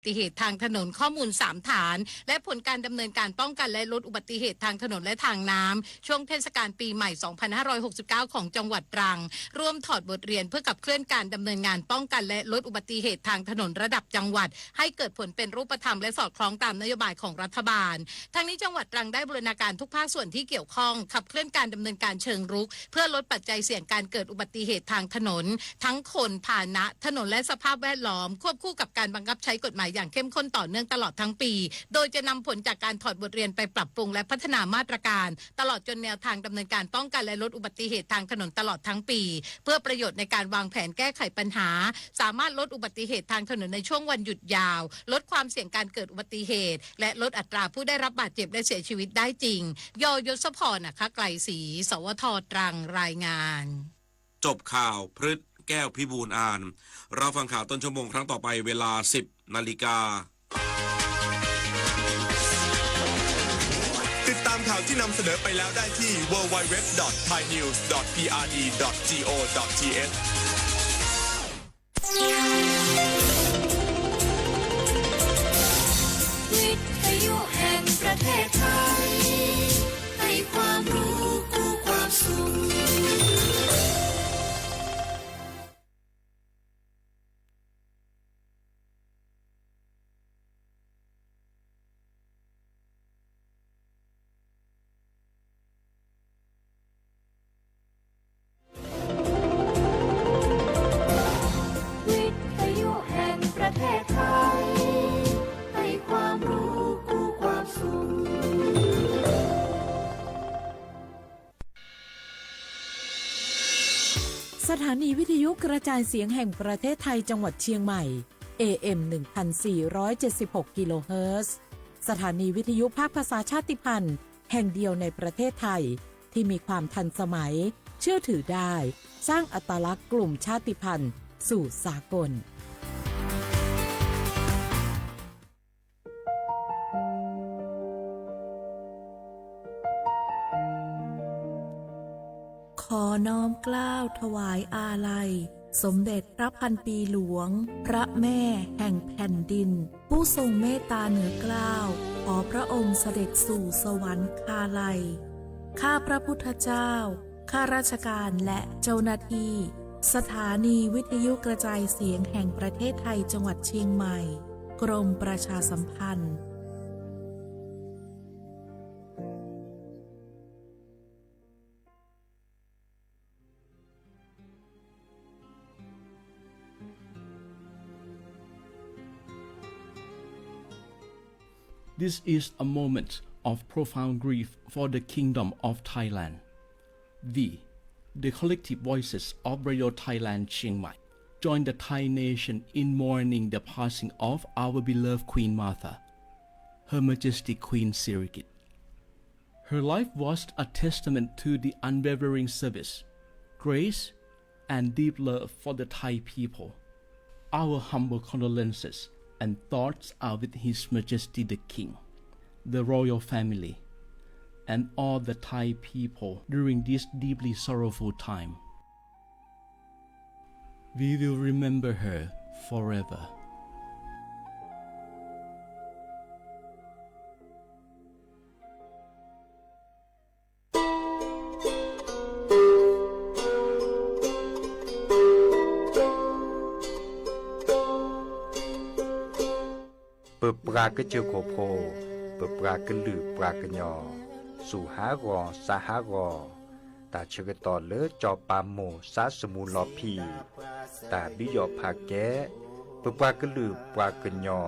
อุบัติเหตุทางถนนข้อมูลสามฐาน และผลการดำเนินการป้องกันและลดอุบัติเหตุทางถนนและทางน้ำ ช่วงเทศกาลปีใหม่ สองพันห้าร้อยหกสิบเก้า ของจังหวัดตรัง ร่วมถอดบทเรียนเพื่อขับเคลื่อนการดำเนินงานป้องกันและลดอุบัติเหตุทางถนนระดับจังหวัด ให้เกิดผลเป็นรูปธรรมและสอดคล้องตามนโยบายของรัฐบาล ทั้งนี้จังหวัดตรังได้บูรณาการทุกภาคส่วนที่เกี่ยวข้อง ขับเคลื่อนการดำเนินการเชิงรุก เพื่อลดปัจจัยเสี่ยงการเกิดอุบัติเหตุทางถนน ทั้งคน พาหนะ ถนนและสภาพแวดล้อม ควบคู่กับการบังคับใช้กฎหมายอย่างเข้มข้นต่อเนื่องตลอดทั้งปี โดยจะนำผลจากการถอดบทเรียนไปปรับปรุงและพัฒนามาตรการ ตลอดจนแนวทางดำเนินการป้องกันและลดอุบัติเหตุทางถนนตลอดทั้งปี เพื่อประโยชน์ในการวางแผนแก้ไขปัญหา สามารถลดอุบัติเหตุทางถนนในช่วงวันหยุดยาว ลดความเสี่ยงการเกิดอุบัติเหตุ และลดอัตราผู้ได้รับบาดเจ็บและเสียชีวิตได้จริง ย.ยศพร อัครไกรศรี สวท.ตรัง รายงาน จบข่าว พฤษ แก้วพิบูลย์อาร์ รับฟังข่าวต้นชั่วโมงครั้งต่อไปเวลา สิบ นาฬิกา ติดตามข่าวที่นำเสนอไปแล้วได้ที่ ดับเบิลยู ดับเบิลยู ดับเบิลยู ดอท ไทยนิวส์ ดอท พีอาร์ดี ดอท จี โอ ดอท ที เอช วิทยุแห่งประเทศไทย ให้ความรู้คู่ความสุข วิทยุแห่งประเทศไทย ให้ความรู้คู่ความสุข สถานีวิทยุกระจายเสียงแห่งประเทศไทยจังหวัดเชียงใหม่ เอ เอ็ม หนึ่งพันสี่ร้อยเจ็ดสิบหก กิโลเฮิรตซ์ สถานีวิทยุภาคภาษาชาติพันธุ์แห่งเดียวในประเทศไทย ที่มีความทันสมัย เชื่อถือได้ สร้างอัตลักษณ์กลุ่มชาติพันธุ์สู่สากล ขอน้อมเกล้าถวายอาลัย สมเด็จพระพันปีหลวง พระแม่แห่งแผ่นดิน ผู้ทรงเมตตาเหนือเกล้า ขอพระองค์เสด็จสู่สวรรคาลัย ข้าพระพุทธเจ้า ข้าราชการและเจ้าหน้าที่ สถานีวิทยุกระจายเสียงแห่งประเทศไทยจังหวัดเชียงใหม่ กรมประชาสัมพันธ์ This is a moment of profound grief for the Kingdom of Thailand. We, the collective voices of Radio Thailand Chiang Mai, join the Thai nation in mourning the passing of our beloved Queen Mother, Her Majesty Queen Sirikit. Her life was a testament to the unwavering service, grace, and deep love for the Thai people. Our humble condolences and thoughts are with His Majesty the King, the royal family, and all the Thai people during this deeply sorrowful time. We will remember her forever. ပပှၤကစၢၢ်ခိၣ်ဖိ, ပပှၤကလုာ်ပှၤကညီ, စူၢ်ဟးဂီၤ စါဟးဂီၤ, တၢ်ဆၢကတီၢ်လၢစီၤပၤမိၢ်စါစမူၤလီၤဖံး, တၢ်ဒုးယီၣ်ဖးကဲ, ပပှၤကလုာ်ပှၤကညီ,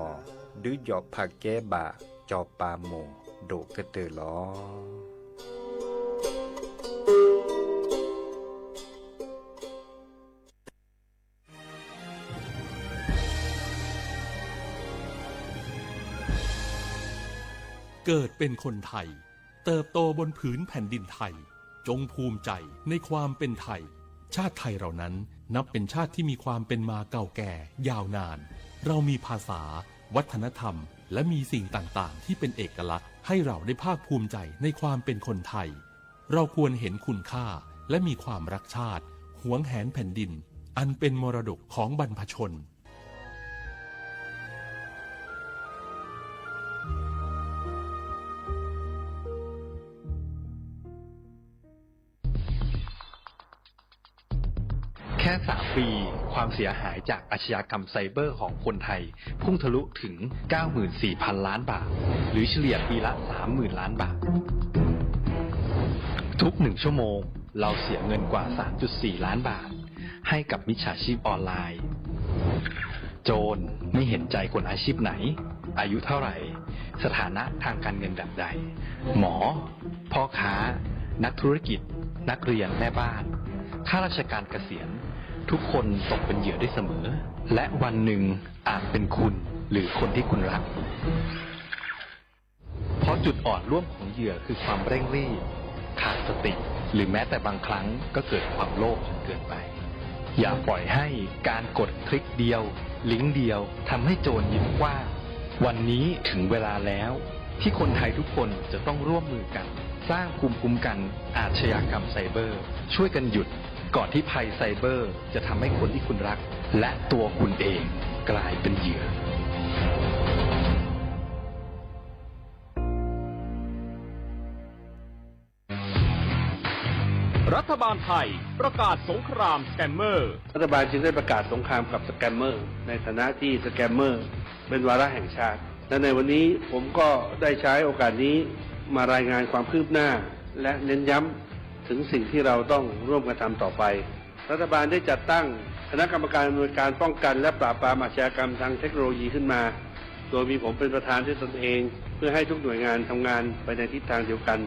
ဒုးယီၣ်ဖးကဲဘၣ်စီၤပၤမိၢ်ဒိၣ်ကတၢၢ်လီၤ. เกิดเป็นคนไทย เติบโตบนผืนแผ่นดินไทย จงภูมิใจในความเป็นไทย ชาติไทยเรานั้นนับเป็นชาติที่มีความเป็นมาเก่าแก่ยาวนาน เรามีภาษา วัฒนธรรม และมีสิ่งต่างๆ ที่เป็นเอกลักษณ์ ให้เราได้ภาคภูมิใจในความเป็นคนไทย เราควรเห็นคุณค่า และมีความรักชาติ หวงแหนแผ่นดิน อันเป็นมรดกของบรรพชน แค่สามปี ความเสียหายจากอาชญากรรมไซเบอร์ของคนไทย พุ่งทะลุถึง เก้าหมื่นสี่พันล้านบาท หรือเฉลี่ยปีละ สามหมื่นล้านบาท ทุกหนึ่งชั่วโมง เราเสียเงินกว่า สามจุดสี่ล้านบาท ให้กับมิจฉาชีพออนไลน์ โจรไม่เห็นใจคนอาชีพไหน อายุเท่าไหร่ สถานะทางการเงินแบบใด หมอ พ่อค้า นักธุรกิจ นักเรียน แม่บ้าน ข้าราชการเกษียณ ทุกคนตกเป็นเหยื่อได้เสมอ และวันหนึ่งอาจเป็นคุณหรือคนที่คุณรัก เพราะจุดอ่อนร่วมของเหยื่อคือความเร่งรีบ ขาดสติ หรือแม้แต่บางครั้งก็เกิดความโลภจนเกินไป อย่าปล่อยให้การกดคลิกเดียว ลิงก์เดียว ทำให้โจรยิ้มกว้าง วันนี้ถึงเวลาแล้ว ที่คนไทยทุกคนจะต้องร่วมมือกัน สร้างภูมิคุ้มกันอาชญากรรมไซเบอร์ ช่วยกันหยุด ก่อนที่ภัยไซเบอร์จะทำให้คนที่คุณรัก และตัวคุณเองกลายเป็นเหยื่อ รัฐบาลไทยประกาศสงครามสแกมเมอร์ รัฐบาลจึงได้ประกาศสงครามกับสแกมเมอร์ ในฐานะที่สแกมเมอร์เป็นวาระแห่งชาติ และในวันนี้ผมก็ได้ใช้โอกาสนี้มารายงานความคืบหน้า และเน้นย้ำถึงสิ่งที่เราต้องร่วมกันทำต่อไป รัฐบาลได้จัดตั้งคณะกรรมการอำนวยการป้องกันและปราบปรามอาชญากรรมทางเทคโนโลยีขึ้นมา โดยมีผมเป็นประธานด้วยตนเอง เพื่อให้ทุกหน่วยงานทำงานไปในทิศทางเดียวกัน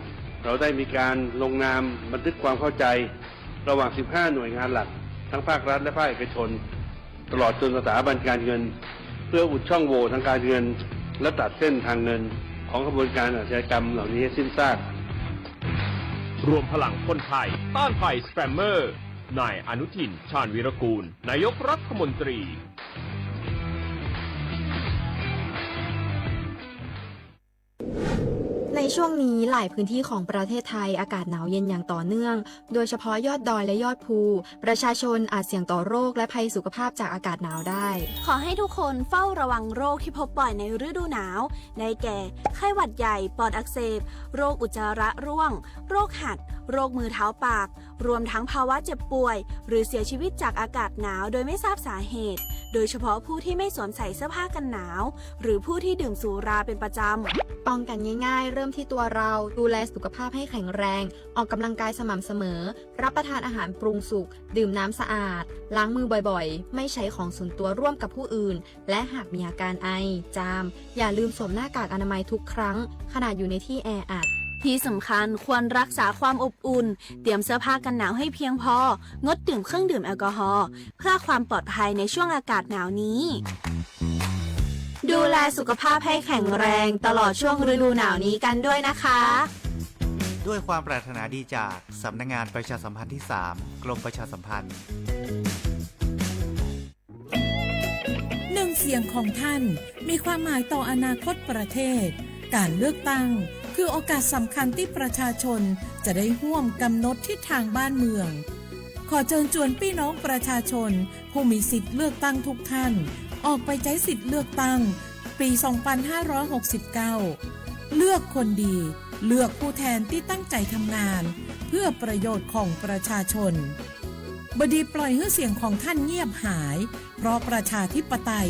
เราได้มีการลงนามบันทึกความเข้าใจ ระหว่าง สิบห้า หน่วยงานหลัก ทั้งภาครัฐและภาคเอกชน ตลอดจนสถาบันการเงิน เพื่ออุดช่องโหว่ทางการเงิน และตัดเส้นทางเงิน ของขบวนการอาชญากรรมเหล่านี้ให้สิ้นซาก รวมพลังคนไทยต้านภัยสแกมเมอร์ นายอนุทิน ชาญวีรกูล นายกรัฐมนตรี ในช่วงนี้หลายพื้นที่ของประเทศไทยอากาศหนาวเย็นอย่างต่อเนื่อง โดยเฉพาะยอดดอยและยอดภู ประชาชนอาจเสี่ยงต่อโรคและภัยสุขภาพจากอากาศหนาวได้ ขอให้ทุกคนเฝ้าระวังโรคที่พบบ่อยในฤดูหนาว ได้แก่ ไข้หวัดใหญ่ ปอดอักเสบ โรคอุจจาระร่วง โรคหัด โรคมือเท้าปาก รวมทั้งภาวะเจ็บป่วย หรือเสียชีวิตจากอากาศหนาวโดยไม่ทราบสาเหตุ โดยเฉพาะผู้ที่ไม่สวมใส่เสื้อผ้ากันหนาว หรือผู้ที่ดื่มสุราเป็นประจำ ป้องกันง่ายๆ เริ่มที่ตัวเรา ดูแลสุขภาพให้แข็งแรง ออกกำลังกายสม่ำเสมอ รับประทานอาหารปรุงสุก ดื่มน้ำสะอาด ล้างมือบ่อยๆ ไม่ใช้ของส่วนตัวร่วมกับผู้อื่น และหากมีอาการไอ จาม อย่าลืมสวมหน้ากากอนามัยทุกครั้ง ขณะอยู่ในที่แออัด ที่สำคัญควรรักษาความอบอุ่น เตรียมเสื้อผ้ากันหนาวให้เพียงพอ งดดื่มเครื่องดื่มแอลกอฮอล์ เพื่อความปลอดภัยในช่วงอากาศหนาวนี้ ดูแลสุขภาพให้แข็งแรงตลอดช่วงฤดูหนาวนี้กันด้วยนะคะ ด้วยความปรารถนาดีจากสำนักงานประชาสัมพันธ์ที่สาม กรมประชาสัมพันธ์ หนึ่งเสียงของท่านมีความหมายต่ออนาคตประเทศ การเลือกตั้งคือโอกาสสำคัญที่ประชาชนจะได้ร่วมกำหนดทิศทางบ้านเมือง ขอเชิญชวนพี่น้องประชาชนผู้มีสิทธิ์เลือกตั้งทุกท่าน ออกไปใช้สิทธิ์เลือกตั้งปี สองพันห้าร้อยหกสิบเก้า เลือกคนดี เลือกผู้แทนที่ตั้งใจทำงาน เพื่อประโยชน์ของประชาชน บ่ดีปล่อยหื้อเสียงของท่านเงียบหาย เพราะประชาธิปไตย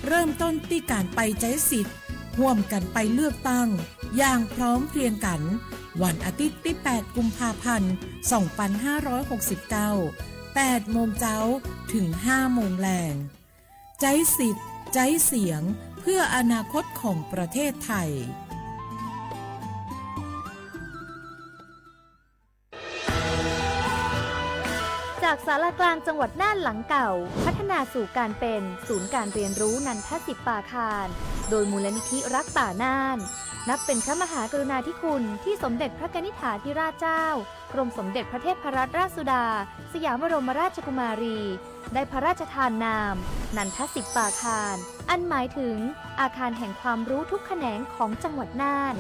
เริ่มต้นที่การไปใช้สิทธิ์ ร่วมกันไปเลือกตั้ง อย่างพร้อมเพรียงกัน วันอาทิตย์ที่ แปด กุมภาพันธ์ สองพันห้าร้อยหกสิบเก้า แปด โมงเจ๊า ถึง ห้า โมงแลง ใจ๊สิทธิ์ ใจ๊เสียง เพื่ออนาคตของประเทศไทย จากศาลากลางจังหวัดน่านหลังเก่า พัฒนาสู่การเป็นศูนย์การเรียนรู้นันทสิปปาคาร โดยมูลนิธิรักป่าน่าน นับเป็นพระมหากรุณาธิคุณที่สมเด็จพระกนิษฐาธิราชเจ้า กรมสมเด็จพระเทพรัตนราชสุดา สยามบรมราชกุมารี ได้พระราชทานนาม นันทสิปปาคาร อันหมายถึงอาคารแห่งความรู้ทุกแขนงของจังหวัดน่าน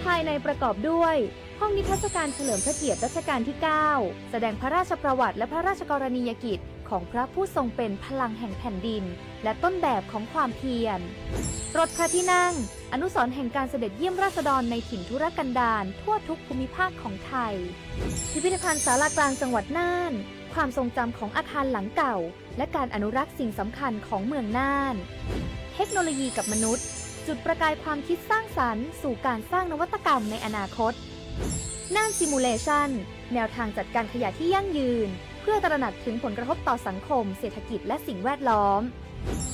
ภายในประกอบด้วย ห้องนิทรรศการเฉลิมพระเกียรติรัชกาลที่ เก้า แสดงพระราชประวัติและพระราชกรณียกิจของพระผู้ทรงเป็นพลังแห่งแผ่นดิน และต้นแบบของความเพียร รถพระที่นั่ง อนุสรณ์แห่งการเสด็จเยี่ยมราษฎรในถิ่นทุรกันดารทั่วทุกภูมิภาคของไทย พิพิธภัณฑ์ศาลากลางจังหวัดน่าน ความทรงจำของอาคารหลังเก่า และการอนุรักษ์สิ่งสำคัญของเมืองน่าน เทคโนโลยีกับมนุษย์ จุดประกายความคิดสร้างสรรค์สู่การสร้างนวัตกรรมในอนาคต น่าน Simulation แนวทางจัดการขยะที่ยั่งยืน เพื่อตระหนักถึงผลกระทบต่อสังคม เศรษฐกิจ และสิ่งแวดล้อม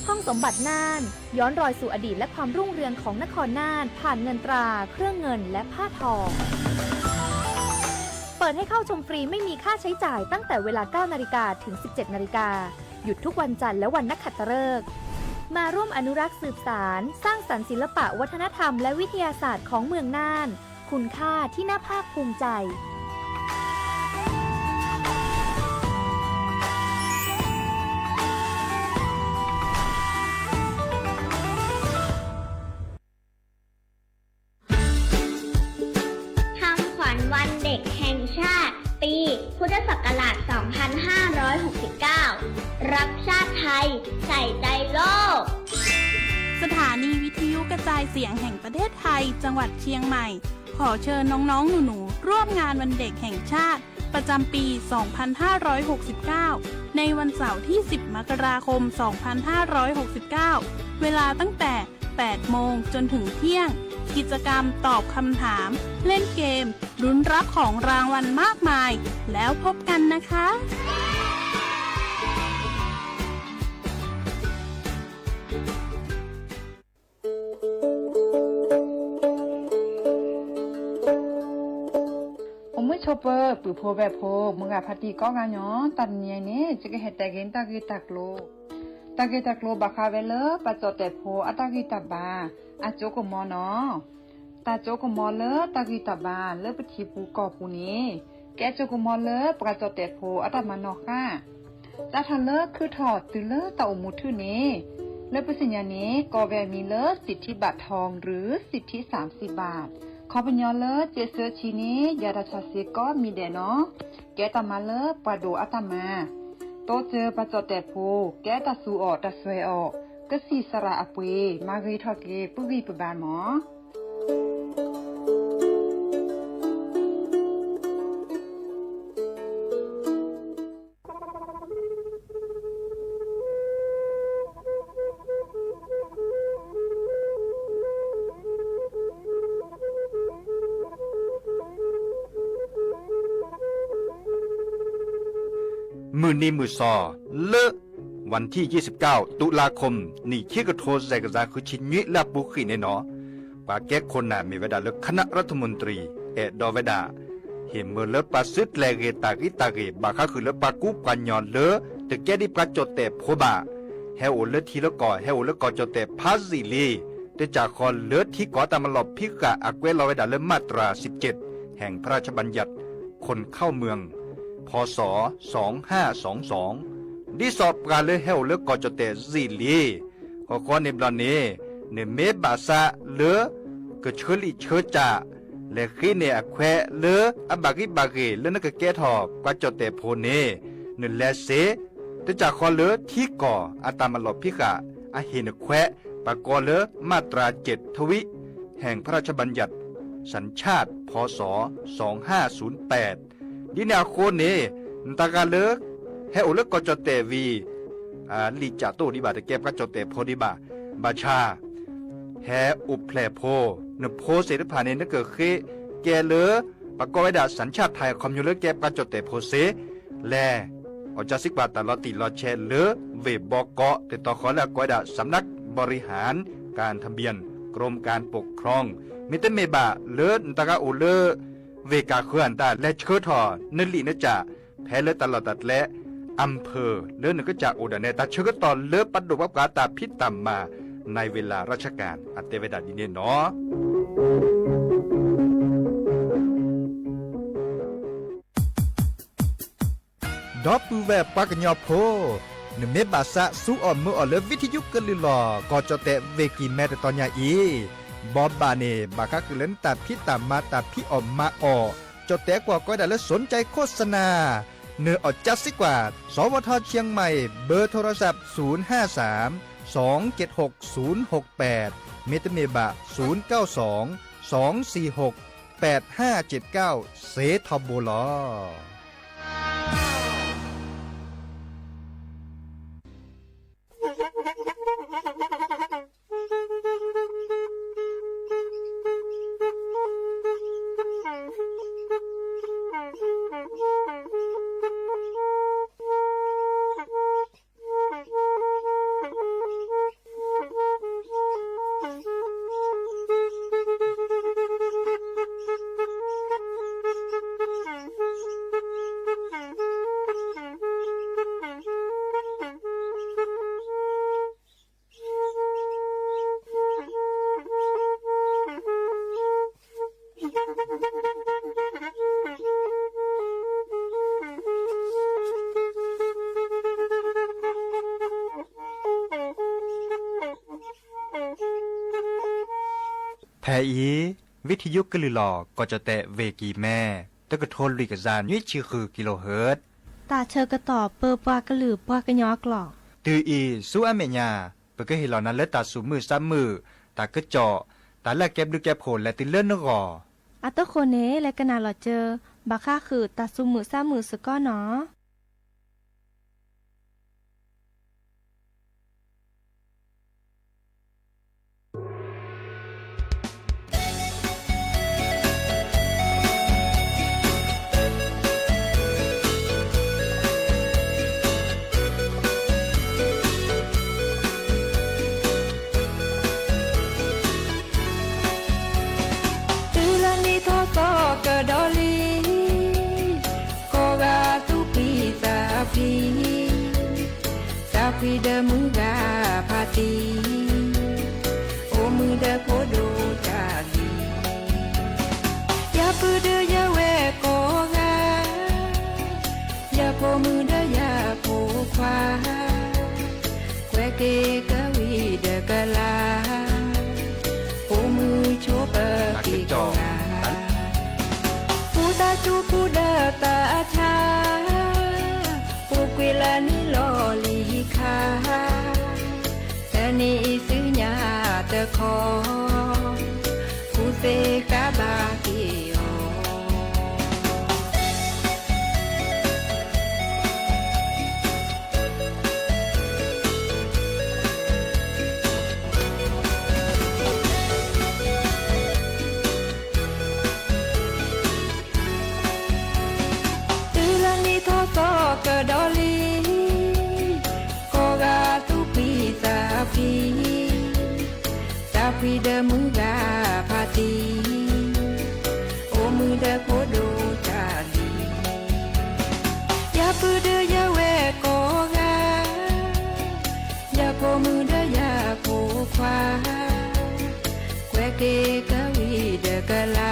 ห้องสมบัติน่าน ย้อนรอยสู่อดีตและความรุ่งเรืองของนครน่าน ผ่านเงินตรา เครื่องเงิน และผ้าทอ เปิดให้เข้าชมฟรีไม่มีค่าใช้จ่ายตั้งแต่เวลา เก้านาฬิกา ถึง สิบเจ็ดนาฬิกา หยุดทุกวันจันทร์และวันนักขัตฤกษ์ มาร่วมอนุรักษ์สืบสาน สร้างสรรค์ศิลปะวัฒนธรรมและวิทยาศาสตร์ของเมืองน่าน คุณค่าที่น่าภาคภูมิใจ คำขวัญวันเด็กแห่งชาติ ปีพุทธศักราช สองพันห้าร้อยหกสิบเก้า รักชาติไทย ใส่ใจโลก สถานีวิทยุกระจายเสียงแห่งประเทศไทย จังหวัดเชียงใหม่ ขอเชิญน้องๆหนูๆร่วมงานวันเด็กแห่งชาติ ประจำปี สองพันห้าร้อยหกสิบเก้า ในวันเสาร์ที่ สิบมกราคม สองพันห้าร้อยหกสิบเก้า เวลาตั้งแต่ แปดโมง จนถึงเที่ยง กิจกรรมตอบคำถาม เล่นเกม ลุ้นรับของรางวัลมากมาย แล้วพบกันนะคะ အိၣ်မုာ်ဆိးပၢၤ ပုၢ်ဖိဝဲၢ်ဖိ မုၢ်ဂၤဖါတံၢ်ကိးဂၤညီ တနံၤအံၤန့ၣ် ယကဟဲတဲဂ့ၤတၢ်ဂ့ၢ်တၢ်ကျိၤ, တၢ်ဂ့ၢ်တၢ်ကျိၤဘၣ်ဃးဝဲလၢ ပှၤကၠီၣ်တဲာ်ဖိအတၢ်ဂံၢ်တၢ်ဘါ အစိကမီၤနီၤ. တၢ်စိကမီၤလၢတၢ်ဂံၢ်တၢ်ဘါလၢပထံပူၤကီၢ်ပူၤန့ၣ် ကဲစိကမီၤလၢပှၤကၠီၣ်တဲာ်ဖိအတၢ်မၤနီၣ်ဃာ် စးထီၣ်လၢခုထီၣ်တုၤလၢတၢ်အိၣ်မူထူၣ်န့ၣ် လၢပသ့ၣ်ညါန့ၣ် ကိးဝဲအမံၤလၢ สิทธิบัตรทอง หรือ สิทธิสามสิบบาท ခီပညီလၢ စ့းစၢဆံန့ၣ်ယၤတၢ်ဆါစ့ကိးမံၤဒဲးနီၤ. ကဲတၢ်မၤလၢပှၤဒိၣ်အတၢ်မၤ, တိစၢၤပှၤကၠီၣ်တဲာ်ဖိ ကဲတၢ်သူအီၤတၢ်စွဲအီၤ, ကသံၣ်သရၣ်အပှ့ၤ မၤဂ့ၤထီၣ်က့ၤပုၢ်ဂံၢ်ပဘါမၢ်. မုၢ်နံၤမုၢ်သီ လၢ วันที่ยี่สิบเก้า ตุลาคม နံၣ်ခံကထိ စဲးကစၢ် ဃုဆံနွံ လၢအပူၤဃံးန့ၣ်နီၤ, ပှၤကဲခိၣ်နၢ်မ့ၢ်ဝဲဒၣ်လၢ คณะรัฐมนตรี အဲၣ်ဒိးဝဲဒၣ် ဟ့ၣ်မၢလၢပှၤစုကျဲၤဂ့ၤတၢ်ဂံၢ်တၢ်ဂ့ၤ ဘၣ်ဃးဃုာ်လၢပှၤကူပှၤကညီလၢ တကဲဒ်ပှၤကၠီၣ်တဲာ်ဖိဘၣ်, ဟဲအိၣ်လၢထံလၢကီၢ် ဟဲအိၣ်လၢကီၢ်ကၠီၣ်တဲာ်ဖးယံာ်လံ, တကးဃီလၢထံကီၢ်တၢ်မၤလီၢ်ဖံးဃာ်အကွဲးလီၤဝဲဒၣ်လၢ มาตราสิบเจ็ด แห่งพระราชบัญญัติ คนเข้าเมือง พ.ศ. สองห้าสองสอง ဒ်သိးပှၤလၢဟဲအိၣ်လၢကီၢ်ကၠီၣ်တဲာ်ယံာ်လံ ဃီဃီန့ၣ်ဘျီန့ၣ် နမ့ၢ်ဘၣ်ဆၣ်လၢ ကဆၢလံာ်ဆၢစၢ် လဲၤဃ့န့ၢ်အခွဲးလၢအဘၣ်ဂံၢ်ဘၣ်ဂ့ၤလၢနကကဲထီၣ်ပှၤကၠီၣ်တဲာ်ဖိန့ၣ် နလဲၤစ့, တကးဃီလၢထံကီၢ်အတၢ်မၤလီၢ်ဖံးဃာ် အဟ့ၣ်နခွဲး ပှၤကိးလၢ มาตราเจ็ด ทวิ แห่งพระราชบัญญัติสัญชาติ พ.ศ. สองห้าศูนย์แปด ဒ်န့ၣ်အဃိန့ၣ် နတဂၤလၢ ဟဲအိၣ်လၢကီၢ်ကၠီၣ်တဲာ်ဝံၤ လံာ်ကၠၢ်တအိၣ်ဒံးဘၣ် တကဲပှၤကၠီၣ်တဲာ်ဖိဒံးဘၣ်, ဘၣ်ဆၣ် ဟဲအိၣ်ဖျဲၣ်ဖိ, နဖိသ့ၣ်တဖၣ်န့ၣ် နကဃ့ကဲလၢ ပှၤကိးဝဲဒၣ် สัญชาติไทย အခီပညီလၢကဲပှၤကၠီၣ်တဲာ်ဖိစ့, လဲၤ အီၣ်ကၠၢစံးကွၢ်တၢ်လီၤတံၢ်လီၤဆဲးလၢ ဝ့ၢ်ဘီကီး တတီၤဃီလၢအကိးဝဲဒၣ် สำนักบริหารการทะเบียน กรมการปกครอง မ့တမ့ၢ်ဘၣ်လၢနတဂၤအိၣ်လၢ ဝ့ၢ်ကၢ်ဃၢၤအတၢ် လဲၤဆှၢထီၣ်နလံာ်နကၠၢ် ဖဲလၢတၢ်လီၢ်တၢ်ကျဲ อำเภอ လၢနကစၢ်အိၣ်ဒၣ်နဲ တၢ်ဆၢကတီၢ်လၢပဒိၣ်ပှၤပှၤတၢ်ဖံးတၢ်မၤ ในเวลาราชการ အတဲဝဲဒၣ်ဒ်န့ၣ်နီၤ. ဒီပုၢ်ဝဲၢ်ပှၤကညီဖိ, နမ့ၢ်ဘၣ်ဆၣ်ဆူအီၣ်မၢအီၣ်လၢ วิทยุ ကလုာ်လီၤ ကီၢ်ကၠီၣ်တဲာ်ဝ့ၢ်ကံၢ်မဲတတီၤညါအံၤ, ဘီဘၣ်န့ၣ် ဘၣ်ဃးဃုာ်လၢနတၢ်ဖံးတၢ်မၤတၢ်ဖံးအီၣ်မၤအီၣ်, ကၠီၣ်တဲာ်ကွီၢ်ကိးဝဲဒၣ်လၢ สนใจโฆษณา နအီၣ်ကၠၢစံးကွၢ် สวท เชียงใหม่ เบอร์โทรศัพท์ ศูนย์ห้าสาม สองเจ็ดหก ศูนย์หกแปด မ့တမ့ၢ်ဘၣ် သုၣ်ကၠီၣ်သွင် သွင်သီၣ်ၶိၣ် ပၢၣ်ၣ်ၾၢၣ်ၾၢၣ် စ့ထီဘိလီၤ. ဖဲအံၤ ဝံထံယိကလုာ်လီၤ ကီၢ်ကၠီၣ်တဲၣ် ဝ့ၢ်ကံၢ်မဲ တကထိလွံၢ်ကယၤနွံဆံဃု kilohertz တၢ်ဆၢကတီၢ်ပၢပှၤကလုာ်ပှၤကညီအကျိာ်. တုၤအံၤ ဆူအမဲာ်ညါ ပကဟ့ၣ်လီၤနၤလၢတၢ်သူၣ်မုာ်သးမုာ်, တၢ်ကစီၣ်, တၢ်လၢအကဲဘျုးကဲဖှိၣ်လဲၤတုၤလၢနဂီၢ်. အတဃိန့ၣ် လဲၤကနၣ်လီၤစၢၤ ဘၣ်ဃးဃုာ်တၢ်သူၣ်မုာ်သးမုာ်စ့ၢ်ကီးနီၤ. တုၤလၢနံၣ်ထီၣ်သီကဒီးလံ ကိးဂၤသူၣ်ဖှံသးဖှံ, သးဖှံဒီးမုၢ်ဂၤဖးတံၢ်, အိၣ်မုာ်ဒီးဖိဒိၣ်တၢ်လံၤ, ယပုၢ်ဒီးယဝဲၢ်ကိးဂၤ, ယဖိမုၣ်ဒီးယဖိခွါ, ကွဲးက့ၤကဝံၤဒီးကလၤ, အိၣ်မုာ်ဆိးပၢၤက့ၤကိးဂၤ, ပူၤသးစူၤပူၤဒီးသးဆါ, ပူၤကွံာ်လၢနံၣ်လီၤလံၤခါ, တနံၤအံၤဆူညါတခီ, ကူၣ်သ့ကါဘၣ်က့ၤအီၤ. တုၤလၢနံၣ်ထီၣ်သီကဒီးလံ, ကိးဂၤသူၣ်ဖှံသးဖှံ, သးဖှံဒီးမုၢ်ဂၤဖးတံၢ်, အိၣ်မုာ်ဒီးဖိဒိၣ်တၢ်လံၤ, ယပုၢ်ဒီးယဝဲၢ်ကိးဂၤ, ယဖိမုၣ်ဒီးယဖိခွါ, ကွဲးက့ၤကဝံၤဒီးကလၤ,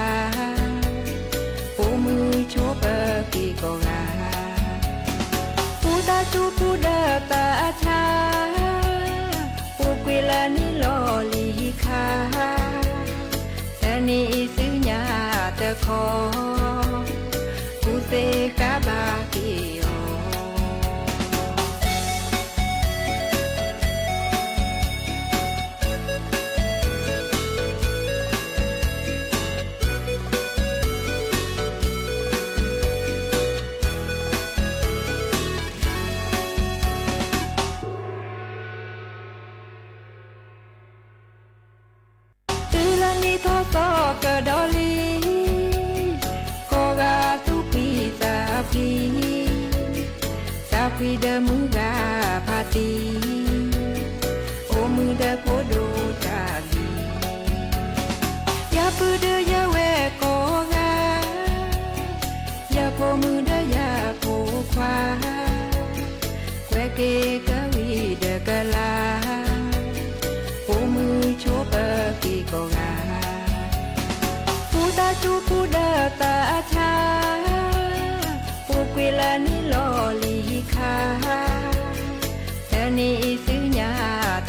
အိၣ်မုာ်ဆိးပၢၤက့ၤကိးဂၤ, ပူၤသးစူၤပူၤဒီးသးဆါ, ပူၤကွံာ်လၢနံၣ်လီၤလံၤခါ, တနံၤအံၤဆူညါတခီ, ကူၣ်သ့ကါဘၣ်က့ၤအီၤ. တုၤလၢနံၣ်ထီၣ်သီကဒီးလံ, ကိးဂၤသူၣ်ဖှံသးဖှံ, သးဖှံဒီးမုၢ်ဂၤဖးတံၢ်, အိၣ်မုာ်ဒီးဖိဒိၣ်တၢ်လံၤ, ယပုၢ်ဒီးယဝဲၢ်ကိးဂၤ, ယဖိမုၣ်ဒီးယဖိခွါ, ကွဲးက့ၤကဝံၤဒီးကလၤ, အိၣ်မုာ်ဆိးပၢၤက့ၤကိးဂၤ, ပူၤသးစူၤပူၤဒီးသးဆါ, ပူၤကွံာ်လၢနံၣ်လီၤလံၤခါ, တနံၤအံၤဆူညါ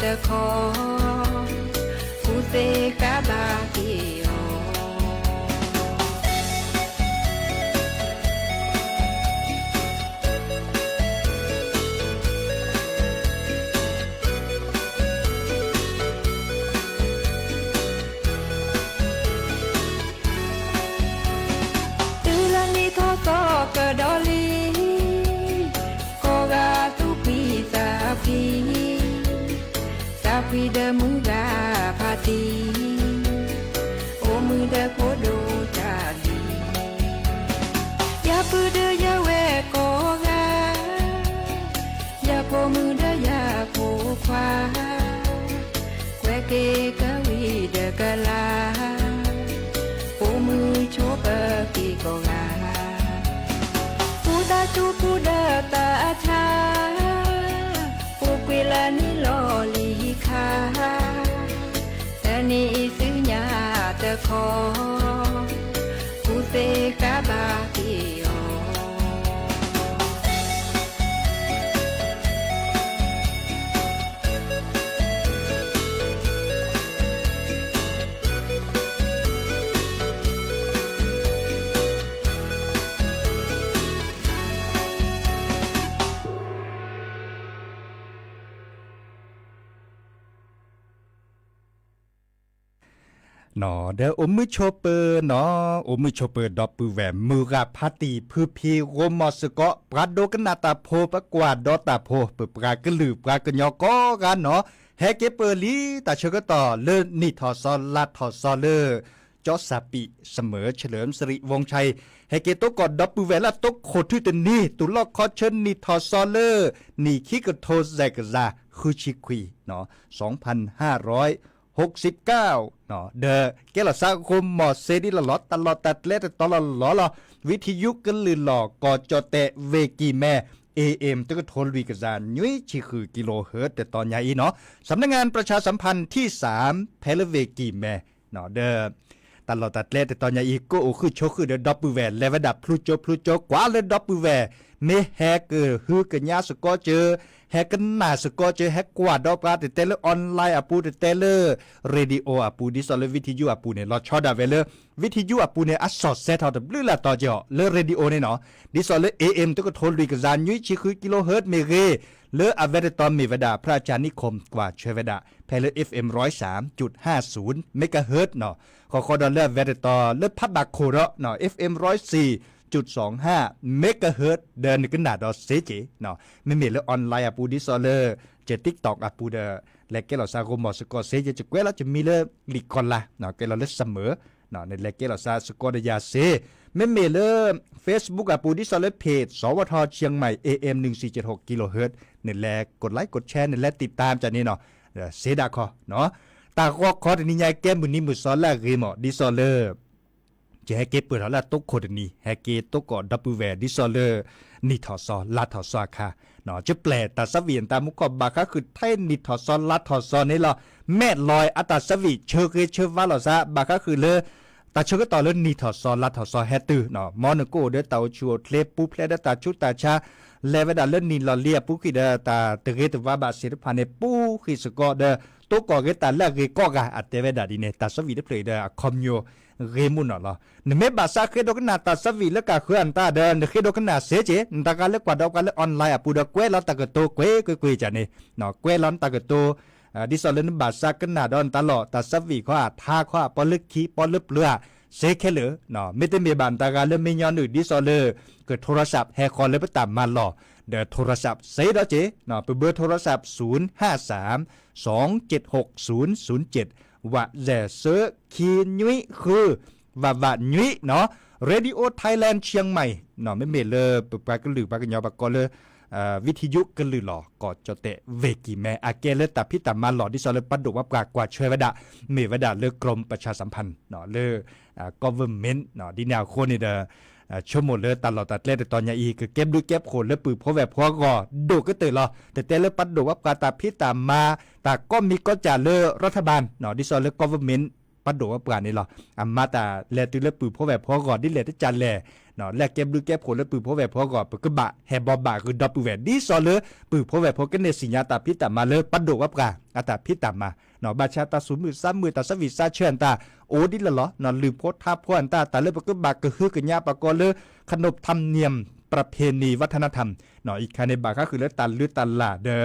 တခီ, ကူၣ်သ့ကါဘၣ်က့ၤအီၤ. ဝံၤဒီးမုၢ်ဂၤဖါတံၢ်, အိၣ်မုာ်ဒီးဖိဒိၣ်တၢ်လံၤ, ယပုၢ်ဒီးယဝဲၢ်ကိးဂၤ, ယဖိမုၣ်ဒီးယဖိခွါ, ကွဲးက့ၤကဝံၤဒီးကလၤ, အိၣ်မုာ်ဆိးပၢၤက့ၤကိးဂၤ, ပူၤသးစူၤပူၤဒီးသးအထါ, ပူၤကွံာ်လၢနံၣ်လီၤလံၤခါ, တနံၤအံၤဆူညါတခီ, ကူၣ်သ့ဃါဘၣ်က့ၤအီၤ. နီၣ် ဒီးအိၣ်မုာ်ဆိးပၢၤနီၣ်, အိၣ်မုာ်ဆိးပၢၤဒီပုၢ်ဝဲၢ် မုၢ်ဂၤဖါတံၢ် ဖုဖံ ဂိၢ်မီၢ်စ့ၢ်ကီး ပှၤဒိကနၣ်တၢ်ဖိ ပှၤကွၢ်ဒီးတၢ်ဖိ ပပှၤကလုာ်ပှၤကညီကိးဂၤနီၣ်, ဟဲက့ၤပၢၢ်လံ တၢ်ဆၢကတီၢ်လၢနံၣ်ထီၣ်စီၤလါထီၣ်စီၤလၢ ကၠီစၢ်ပံး စမၢၢ် เฉลิมสิริวงศ์ชัย ဟဲက့ၤသကိးဒီပုၢ်ဝဲၢ်လၢအသီခိၣ်ထူၣ်တနံၤ တုၤလီၢ်ခီဆၢနံၣ်ထီၣ်စီၤလၢ နံၣ်ခံကထိစဲးကယၤဃုဆံခွံနီၣ်, สองพันห้าร้อยหกสิบเก้าနီၣ်, ဒီးကဲလီၤစးဂိၢ်မီၢ်စ့ဒ်လီၤလီၤ တၢ်လီၢ်တၢ်ကျဲတတီၤလီၤလီၤလီၤ, ဝံထံယူကလုၢ်လီၤ ကီၢ်ကၠီၣ်တဲၣ်ဝ့ၢ်ကံၢ်မဲ เอเอ็ม တကထိလွံၢ်ကယၤနွံဆံဃုကံလိၣ်ဟၢၣ် တတီၤညါအံၤနီၣ်, สำนักงานประชาสัมพันธ์ที่สาม ဖဲလၢဝ့ၢ်ကံၢ်မဲ ဒီး တၢ်လီၢ်တၢ်ကျဲတတီၤညါအံၤ ကအိၣ်ဃုာ်ဆိးဃုာ်ဒီးဒီပုၢ်ဝဲၢ် လဲၤဝဲဒၣ်ဖျိကၠိဖျိကၠိ ကွၢ်လၢဒီပုၢ်ဝဲၢ် မ့ၢ်ဟဲကဟုကညးစ့ၢ်ကီးစၢၤ, ဟဲကနၣ်စ့ၢ်ကီးစၢၤ, ဟဲကွၢ်ဒီးပှၤတတဲလၢ online အပူၤ တတဲလၢ radio အပူၤ ဒ်သိးလၢ ဝံထံယူအပူၤန့ၣ် လီၤဆီဒၣ်ဝဲလၢ ဝံထံယူအပူၤန့ၣ် အစီၣ်စဲးထီၣ်တဘျုးလၢ်တီၤက့ၤအီၤ လၢ radio န့ၣ်နီၣ်, ဒ်သိးလၢ เอเอ็ม တကထိလွံၢ်ကယၤနွံဆံဃုကံလိၣ်ဟၢၣ်မ့ၢ်ဂ့ၤ, လၢအဝဲတတီၤမ့ၢ်ဝဲဒၣ် พระอาจารย์นิคม ကွၢ်ဆၢဝဲဒၣ် ဖဲလၢ เอฟเอ็ม ร้อยสามจุดห้าศูนย์ เมกะเฮิรตซ์နီၣ်, ဃီဃီဒီးလၢအဝဲတတီၤလၢဖးဘၣ်ခိၣ်ဒီး เอฟเอ็ม ร้อยสี่จุดสองห้า เมกะเฮิรตซ์ ဒီးနကနၣ်ဒီးစ့က့ၤ, မ့မ့ၢ်လၢ online အပူၤ ဒ်သိးလၢ က TikTok အပူၤဒီး လဲၤကဲလီၤစးဂိၢ်မီၢ်စ့ၢ်ကီးစ့က့ၤ, ယကွဲးလီၤ ယမံၤလၢလံာ်ကီၤလါ, ကဲလီၤလၢစမၢၢ်, နလဲၤကဲလီၤစးစ့ၢ်ကီးဒီးယၤစ့, မ့မ့ၢ်လၢ Facebook အပူၤ ဒ်သိးလၢ เพจ สวท เชียงใหม่ เอเอ็ม หนึ่งสี่เจ็ดหก กิโลเฮิรตซ์ နလဲၤ กดไลค์ กดแชร์ နလဲၤ ติดตาม ကန့ၣ်နီၣ်, စ့ဒၣ်ခီ, တၢ်ဂီၤခီတနံၤညါကဲမုၢ်နံၤမုၢ်သီလၢအဂ့ၤမး ဒ်သိးလၢ ယဟဲက့ၤပၢၢ်ထီၣ်လၢအသီခိၣ်တနံၤ ဟဲက့ၤသကိးဒီပုၢ်ဝဲၢ် ဒ်သိးလၢ နံၣ်ထီၣ်စီၤလါထီၣ်စီၤအခါ, ယပျဲၢ်တၢ်သးဝံၣ်အတၢ်မူကီၢ် ဘၣ်ဃးဃုာ်ထဲနံၣ်ထီၣ်စီၤလါထီၣ်စီၤန့ၣ်လီၤ. မဲာ်လီၤအတၢ်သးဝံၣ် ဆၢဂ့ၤဆၢဝါလိာ်သး ဘၣ်ဃးဃုာ်လၢ တၢ်ဆၢကတီၢ်လၢနံၣ်ထီၣ်စီၤလါထီၣ်စီၤဟဲတုၤ, မ်နကအိၣ်ဒီးတၢ်အိၣ်ဆူၣ်အိၣ်ချ့ ပူၤဖျဲးဒီးတၢ်ဆူးတၢ်ဆါ, လဲၤဝဲဒၣ်လၢနံၣ်လီၢ်လံၤအပူၤကွံာ်ဒီး တၢ်တဂ့ၤတဝါဘၣ်သ့ၣ်တဖၣ်န့ၣ် ပူၤဃံးစ့ၢ်ကီးဒီး သကိးက့ၤတၢ်လၢအဂ့ၤကိးဂၤ အတဲဝဲဒၣ်ဒ်န့ၣ် တၢ်သးဝံၣ်တဖျၢၣ်အံၤဒီး အခီပညီ ဂ့ၤမူနီၣ်လီၤ. နမ့ၢ်ဘၣ်သးဃ့ဒိကနၣ်တၢ်သးဝံၣ်လၢကဃုအတၢ်ဒီး နဃ့ဒိကနၣ်စ့က့ၤ, နတၢ်ဂၤလၢကွၢ်ဒီးပှၤလၢ online အပူၤဒီး ကွဲးလီၤတၢ်ကတိၤကွ့ၢ်ကွ့ၢ်ကွ့ၢ်ကန့ၣ်, ကွဲးလီၤနတၢ်ကတိၤ, ဒ်သိးလၢနဘၣ်သးကနၣ်ဒီးနတၢ်လီၢ် တၢ်သးဝံၣ်ခီဧါ ထါခီဧါ ပီလၢခံ ပီလၢပျၢၤဧါ စ့ခဲလၢာ်, မ့တမ့ၢ်ဘၣ်နတၢ်ဂၤလၢမ့ၢ်ညီနုၢ် ဒ်သိးလၢ က โทรศัพท์ ဟဲဃီၤလၢပတၢ်မၤလီၢ်, ဒီး โทรศัพท์ စ့ဒီးက့ၤ, ပ เบอร์โทรศัพท์ ศูนย์ห้าสาม สองเจ็ดหกศูนย์ศูนย์เจ็ด ဝး ယဲၢ် သၢ ခံ နွံ ဃု ဝး ဝး နွံနီၣ်, Radio Thailand Chiang Mai, မ့မ့ၢ်လၢပပှၤကလုာ်ပှၤကညီပှၤကိးလၢ ဝံထံယူကလုၢ်လီၤ ကီၢ်ကၠီၣ်တဲၣ်ဝ့ၢ်ကံၢ်မဲ အကဲလၢတၢ်ဖံးတၢ်မၤလီၢ် ဒ်သိးလၢပှၤဒိၣ်ပှၤပှၢ်ကွၢ်ဆၢဝဲဒၣ်, မ့ၢ်ဝဲဒၣ်လၢ กรมประชาสัมพันธ์ လၢ government ဒ်န့ၣ်အဃိန့ၣ်ဒီး ဆိကမိၣ်လၢတၢ်လီၢ်တၢ်ကျဲတတီၤညါအံၤ ကကဲဘျုးကဲဖှိၣ်လၢပုၢ်ဖိဝဲၢ်ဖိအဂီၢ် ဒိၣ်ကတၢၢ်လီၤ. တတဲလၢပှၤဒိၣ်ပှၤပှၢ်တၢ်ဖံးတၢ်မၤ တၢ်ကိးမံၤကိးစၢ်လၢ รัฐบาล ဒ်သိးလၢ government ပှၤဒိၣ်ပှၤပှၢ်န့ၣ်လီၤ. အမၤတၢ်လဲၤတုၤလၢပုၢ်ဖိဝဲၢ်ဖိအဂီၢ်ဒ်လဲၣ်တကၢ်လဲၣ်, လၢအကဲဘျုးကဲဖှိၣ်လၢပုၢ်ဖိဝဲၢ်ဖိအဂီၢ် ပကဘၣ်ဟဲဘီဘၣ်ဂုာ်ဒီပုၢ်ဝဲၢ် ဒ်သိးလၢ ပုၢ်ဖိဝဲၢ်ဖိကန့ၢ်သ့ၣ်ညါတၢ်ဖံးတၢ်မၤလၢ ပှၤဒိၣ်ပှၤပှၢ်အတၢ်ဖံးတၢ်မၤ, ဘၣ်ဆၣ်တၢ်သူၣ်မုာ်သးမုာ် တၢ်သးဝံၣ်သးဆၢအတၢ် အိၣ်ဒ်လဲၣ်လီၤ. လုၢ်ဖိထါဖိအတၢ် တၢ်လၢပကဘၣ်ကဟုကညးပှၤကိးလၢ ขนบธรรมเนียมประเพณีวัฒนธรรม အံၤခါန့ၣ် ဘၣ်ဃးဃုာ်လၢတၢ်လုၢ်တၢ်လၢ်ဒီး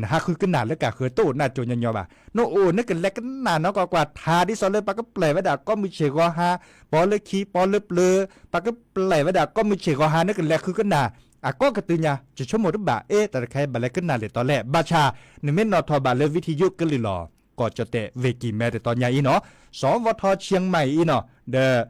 နဟးဃုကနၣ်လၢကဃၢၤတအိၣ်နၢ်ကၠိညီညီဘၣ်. နအိၣ်နကလဲၤကနၣ်နီၢ်ကီၢ်ကွၢ်ထါ ဒ်သိးလၢပှၤကပျဲဝဲဒၣ်ကိးမုၢ်ဆ့ၣ်ဂီၤဟါ, ပီလၢခံ ပီလၢပျၢၤ, ပှၤကပျဲဝဲဒၣ်ကိးမုၢ်ဆ့ၣ်ဂီၤဟါ နကလဲၤဃုကနၣ် အကိးကတုၤညါ ယဆိကမိၣ်တဘၣ် အ့ တၢ်တခါအံၤဘၣ်လဲၤကနၣ်လဲၤတီလဲၣ် ဘၣ်ဆၣ် နမ့ၢ်နီၣ်ထီၣ်ဘၣ်လၢ ဝံထယုကလုၢ်လီၢ် ကီၢ်ကၠီၣ်တဲၣ် ဝ့ၢ်ကံၢ်မဲ တတီၤညါအံၤနီၤ စီၤဝီထီဆံမၢ်အံၤနီၤ ဒီး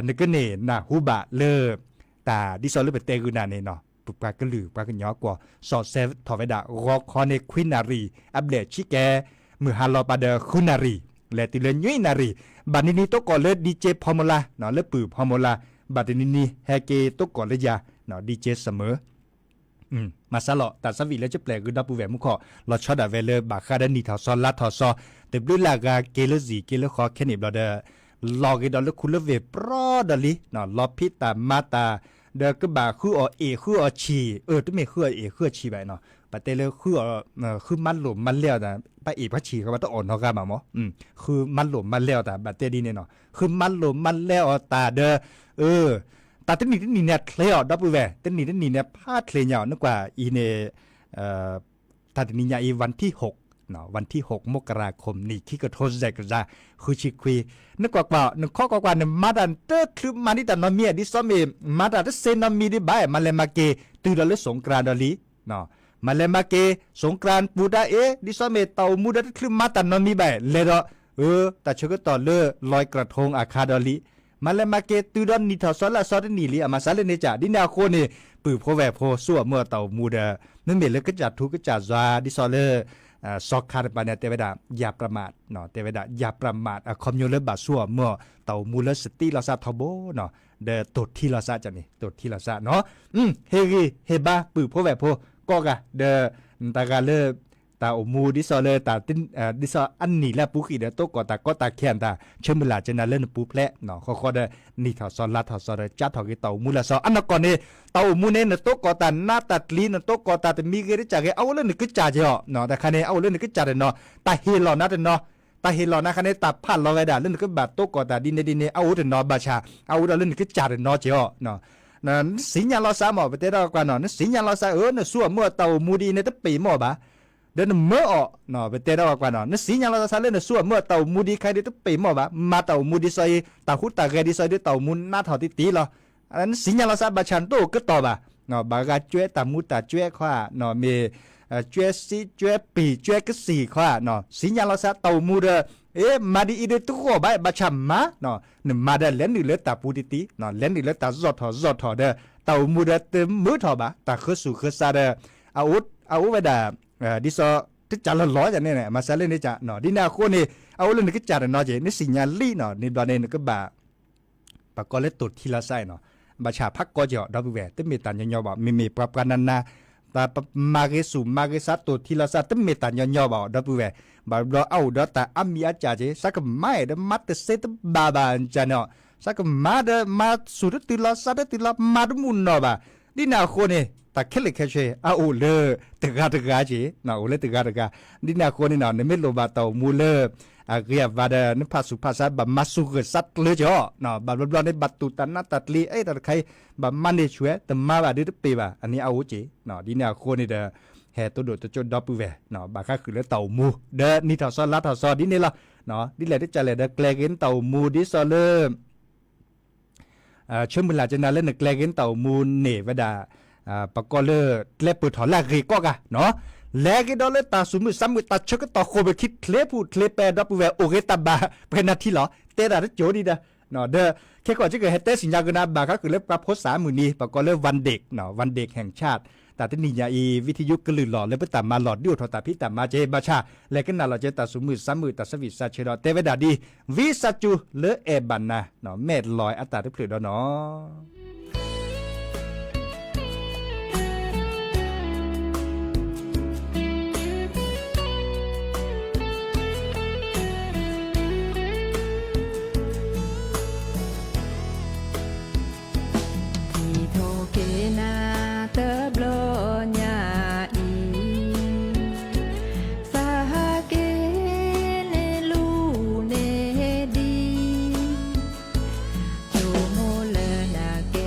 နကန့ၢ်နၢ်ဟူဘၣ်လၢ တၢ်ဒ်သိးလၢပတဲဂုာ်နၤန့ၣ်နီၤ ပပှၤကလုာ်ပှၤကညီကွီၢ် စီၤစဲထီၣ်ဝဲဒၣ် ဂီၤခီန့ၣ် ခွံနၣ်ရံၣ် အဘျဲၣ်ဆံကဲ မုၢ်ဟါလီၤပာ်ဒီး ဃုနၣ်ရံၣ် လဲၤတုၤလၢ နွံနၣ်ရံၣ် ဘၣ်နံၤနံၤတိကိးလၢ ဒံက့ဖီမူလါ လၢပုၢ်ဖီမူလါ ဘၣ်တနံၤနံၤဟဲက့ၤတိကိးလၢယၤ ဒံက့စမၢ မၤစၢ်လီၤ တၢ်ဆၢဝံၤလၢကပျဲၢ်ဂ့ၤဒီပုၢ်ဝဲၢ်မူခိၣ် လီၤဆီဒၣ်ဝဲလၢဘၣ်ဃးဒီးနံၣ်ထီၣ်စီၤလါထီၣ်စီၤ တဘျုးလၢ်ဂၤက့ၤလၢစံၣ်က့ၤလၢဃီခဲန့ၣ်ဘျီဒီး လီၤဂ့ၤဒီးလၢခူလၢဝ့ၢ်ပြီဒီးလံ လီၤဖံးတၢ်မၤတၢ် ဒီးကဘၣ်ဃုအီၣ်အ့ၣ်ဃုအီၣ်ဆံၣ် အၢ တမ့ၢ်ဃုအီၣ်အ့ၣ်ဃုအီၣ်ဆံၣ်ဘၣ်နီၤ ပတဲလၢ ဃုမၤလိာ်မၤလဲအီၤတၢ် ပှၤအ့ၣ်ပှၤဆံၣ်ဃီဘၣ်တအီၣ်နီတဂၤဘၣ်မး ဃုမၤလိာ်မၤလဲအီၤတၢ် ဘၣ်တဲဒ်န့ၣ်နီၤ ဃုမၤလိာ်မၤလဲအီၤတၢ်ဒီး အၢ တၢ်တနံၣ်တနံၣ်န့ၣ်ချ့အီၤ ဒီပုၢ်ဝဲၢ် တနံၣ်တနံၣ်န့ၣ် ဖးချ့ညါအီၤ နကွၢ်အံၤန့ၣ် တၢ်တနံၤညါအံၤ วันที่หก วันที่หก มกราคม နံၣ်ခံကထိစဲးကယၤ ဃုဆံခွံ နကွၢ်ကွၢ် နခီကွၢ်ကွၢ် နမၤတၢ်တချုးမၤဒံးတၢ်နီတမံၤ ဒ်သိးမ့ၢ် မၤတၢ်တစ့နီတမံၤဒံးဘၣ် မၤလဲၤမၤက့ၤ တုၤဒီးလၢ สงกรานต์ ဒီးလံ မၤလဲၤမၤက့ၤ สงกรานต์ ပူၤတၢ်အ့ၣ် ဒ်သိးမ့ၢ်တၢ်အိၣ်မူဒီးတချုးမၤတၢ်နီတမံၤဘၣ် လဲၤဒီး အၢ တၢ်ဆၢကတီၢ်လၢ ลอยกระทง အခါဒီးလံ မၤလဲၤမၤက့ၤတုၤဒီးနံၣ်ထီၣ်စီၤလါစီၤတနံၣ်လံ အမၤစၢ်လၢန့ၣ်ကၢ် ဒ်န့ၣ်အဃိန့ၣ် ပုၢ်ဖိဝဲၢ်ဖိ ဆိအမုၢ်အတၢ်အိၣ်မူဒီး မ့မ့ၢ်လၢကစၢ်ထူကစၢ်ယွၤ ဒ်သိးလၢ စီၤခါတပၤန့ၣ် တဲဝဲဒၣ် อย่าประมาท တဲဝဲဒၣ် อย่าประมาท အခီပညီလၢဘၣ်ဆိအမုၢ်တၢ်အိၣ်မူလၢစတံလီၤစးထီဘိနီၤ ဒီးတိၢ်ထံလီၤစးန့ၣ် တိၢ်ထံလီၤစးနီၤ ဟ့ၣ်ဂံၢ်ဟ့ၣ်ဘါပုၢ်ဖိဝဲၢ်ဖိကိးဂၤ ဒီး တၢ်ဂၤလၢ တၢ်အိၣ်မူဒ်သိးလၢ ဒ်သိးအနံၣ်လၢအပူၤဃံးဒီး တိကိးတၢ်ကီတၢ်ခဲအတၢ် ဆၢမုၢ်လၢ်ကနၤလၢနပူၤဖျဲး ဃီဃီဒီး နံၣ်ထီၣ်စီၤလါထီၣ်စီၤဒီး ကၢ်ထီၣ်က့ၤတၢ်အိၣ်မူလၢစီၤ အနီၢ်ကီၢ်န့ၣ် တၢ်အိၣ်မူန့ၣ် နတိကိးတၢ်နးတၢ်တလံၤ နတိကိးတၢ်တမံၤဂ့ၤတကၢ်ဂ့ၤ အအိၣ်လၢနကစၢ်က့ၤအီၤ တခါန့ၣ် အအိၣ်လၢနကစၢ်တနီၤ တၢ်ဟ့ၣ်လီၤနၤတနီၤ တၢ်ဟ့ၣ်လီၤနၤခါန့ၣ် တၢ်ဖးလီၤဝဲဒၣ်လၢနကဘၣ်တိကိးတၢ်ဒ်န့ၣ်ဒ်န့ၣ် အအိၣ်တနီၤဘၣ်ဆၣ် အအိၣ်ဒီးလၢနကစၢ်တနီၤက့ၤအီၤ နသ့ၣ်ညါလီၤစးမး ပတဲဒၣ်ကွၢ်နီၤ နသ့ၣ်ညါလီၤစး အၢ နဆိအမုၢ်အတၢ်အိၣ်မူဒ်အံၤန့ၣ် တပ့ၤမီၢ်ဘၣ် ဒီးနမၢအီၤ ပတဲဒၣ်ကွၢ်နီၤ နသ့ၣ်ညါလီၤစးလၢနဆိအမုၢ်အတၢ်အိၣ်မူဒ်ခါအံၤဒီး တပ့ၤမီၢ်ဘၣ် မၤတၢ်အိၣ်မူဒ်သိးအံၤ တၢ်ဟူးတၢ်ဂဲၤဒ်သိးအံၤဒီး တၢ်အိၣ်မူနးထီၣ်တံၢ်တံၢ်လီၤ နသ့ၣ်ညါလီၤစး ဘၣ်ဆၣ်နတအိၣ်ကတီၢ်ဘၣ် ဘၣ်ဂၤကွဲတၢ်မူတၢ်ကွဲခီဧါ မ့ၢ် ကွဲစံကွဲပံာ်ကွဲကစံၢ်ခီဧါ သ့ၣ်ညါလီၤစး တၢ်အိၣ်မူဒီး အ့ မၤဒ်အံၤဒီးတဂီၢ်ဘၣ် ဘၣ်ဆၣ်မၤ နမၤဒီးလဲၤနုာ်လၢတၢ်ပူၤတံၢ်တံၢ် လဲၤနုာ်လၢတၢ်စီၣ်ထီၣ်စီၣ်ထီၣ်ဒီး တၢ်အိၣ်မူဒီးတမုာ်ထီၣ်ဘၣ် တၢ်ဃၢဆူၣ်ဃၢဆါဒီး အအိၣ်ဝဲဒၣ် ဒ်သိးတကၢ်လီၤလီၤန့ၣ် မၤစၢ်လၢန့ၣ်ကၢ် ဒ်န့ၣ်အဃိန့ၣ် အအိၣ်လၢနကစၢ်တနီၤက့ၤ နသ့ၣ်ညါလံနီၤ န့ၣ်ဘျီန့ၣ် နကဘၣ် ပှၤကိးလၢတိၢ်ထံလီၤစးနီၤ ဘၣ်ဆၣ်ဖးကီက့ၤအီၤ ဒီပုၢ်ဝဲၢ် တမ့ၢ်တၢ်ညီညီဘၣ် မ့မ့ၢ်ပှၤပှၤနၤနၤ တၢ်ပမၤဂ့ၤဆူၣ်မၤဂ့ၤဆါတိၢ်ထံလီၤစး တမ့ၢ်တၢ်ညီညီဘၣ်အီၤ ဒီပုၢ်ဝဲၢ် ဘၣ်ဘျီအအိၣ်ဒီးတၢ်အါမံၤအါစၢ်က့ၤ စးကမၤအဲၣ်ဒီးမၤတသ့တဘၣ်ဘၣ်န့ၣ်နီၤ စးကမၤဒီးမၤဆူၣ်တတုၤလီၤ စးတတုၤလီၤ မၤတမုာ်နီၢ်ဘၣ် ဒ်န့ၣ်အဃိန့ၣ် တၢ်ခဲလၢာ်ခဲဆ့ အအိၣ်လၢတဂၤတဂၤက့ၤ အိၣ်လၢတဂၤတဂၤ ဒ်န့ၣ်အဃိန့ၣ်နီၤ နမ့ၢ်လိၣ်ဘၣ်တၢ်အိၣ်မူလၢ အဂ့ၤအဝါဒီး နဖးဆူၣ်ဖးဆါ ဘၣ်မၤဆူၣ်ဂၢၢ်စးကျၢၤက့ၤအီၤ ဘၣ်ဘျီဘျီန့ၣ် ဘၣ်တူၢ်တၢ်နးတၢ်တလံၤ အဲၣ်တၢ်တခါအံၤ ဘၣ်မၤန့ၢ်ဆူၣ်ဝဲ တမၤဘၣ်ဒုးတပ့ၤဘၣ် အန့ၣ်အအိၣ်က့ၤ ဒ်န့ၣ်အဃိန့ၣ်ဒီး ဟဲတိၢ်ဒိၣ်တကၠိၣ်ဒီပုၢ်ဝဲၢ် ဘၣ်ဃးဃုာ်လၢတၢ်အိၣ်မူ ဒီးနံၣ်ထီၣ်စီၤလါထီၣ်စီၤဒ်န့ၣ်လီၤ ဒ်လဲၣ်တကၢ်လဲၣ်ဒီးကျဲၤက့ၤနတၢ်အိၣ်မူဒ်သိးလၢ ဆၢမုၢ်လၢ်ကနၤလၢနကျဲၤက့ၤနတၢ်အိၣ်မူန့ၣ်ဝဲဒၣ် ပကိးလၢ ကျဲပၢၢ်ထီၣ်လၢအဂ့ၤကိးဂၤနီၤ လဲၤက့ၤဒီးလၢတၢ်သူၣ်မုာ်သးမုာ် တၢ်ဆၢကတီၢ်ဃိာ်ဘၣ်ခံချ့ဖုၣ်ချ့ပဲ ဒီပုၢ်ဝဲၢ် အိၣ်ဂ့ၤတၢ်ဘၣ် ပှဲၤနၢ်ထံလီၤ တဲတၢ်တကၠိၣ်ဒံးဒီး ဒီး ခဲကိာ်က့ၤဟဲတဲသ့ၣ်ညါကနၤ ဘၣ်ဃးဃုာ်လၢပှၤဖိသၣ်မုၢ်နံၤ ပကိးလၢ วันเด็กနီၤ วันเด็กแห่งชาติ တၢ်တနံၤညါအံၤ ဝံထယုကလုၢ်လီၢ်လၢပတၢ်မၤလီၢ် ဒုးအိၣ်ထီၣ်တၢ်ဖံးတၢ်မၤက့ၤ ဘၣ်ဆၣ် လဲၤကနၣ်လီၤက့ၤတၢ်သူၣ်မုာ်သးမုာ် တၢ်ဆၢဝံၣ်စၢ်ဆၢဒီး တဲဝဲဒၣ်ဒ် ဝံသးစူၤလၢအဲၣ်ဘၣ်နၤ မဲာ်လီၤအတၢ်တဖျၢၣ်ဒီးနီၤ ထံၣ်ထီၣ်က့ၤနၤတဘျီညါအံၤ သးဟးက့ၤန့ၣ်လူၤန့ၢ်ဒံး ဆိကမိၣ်လၢနၤက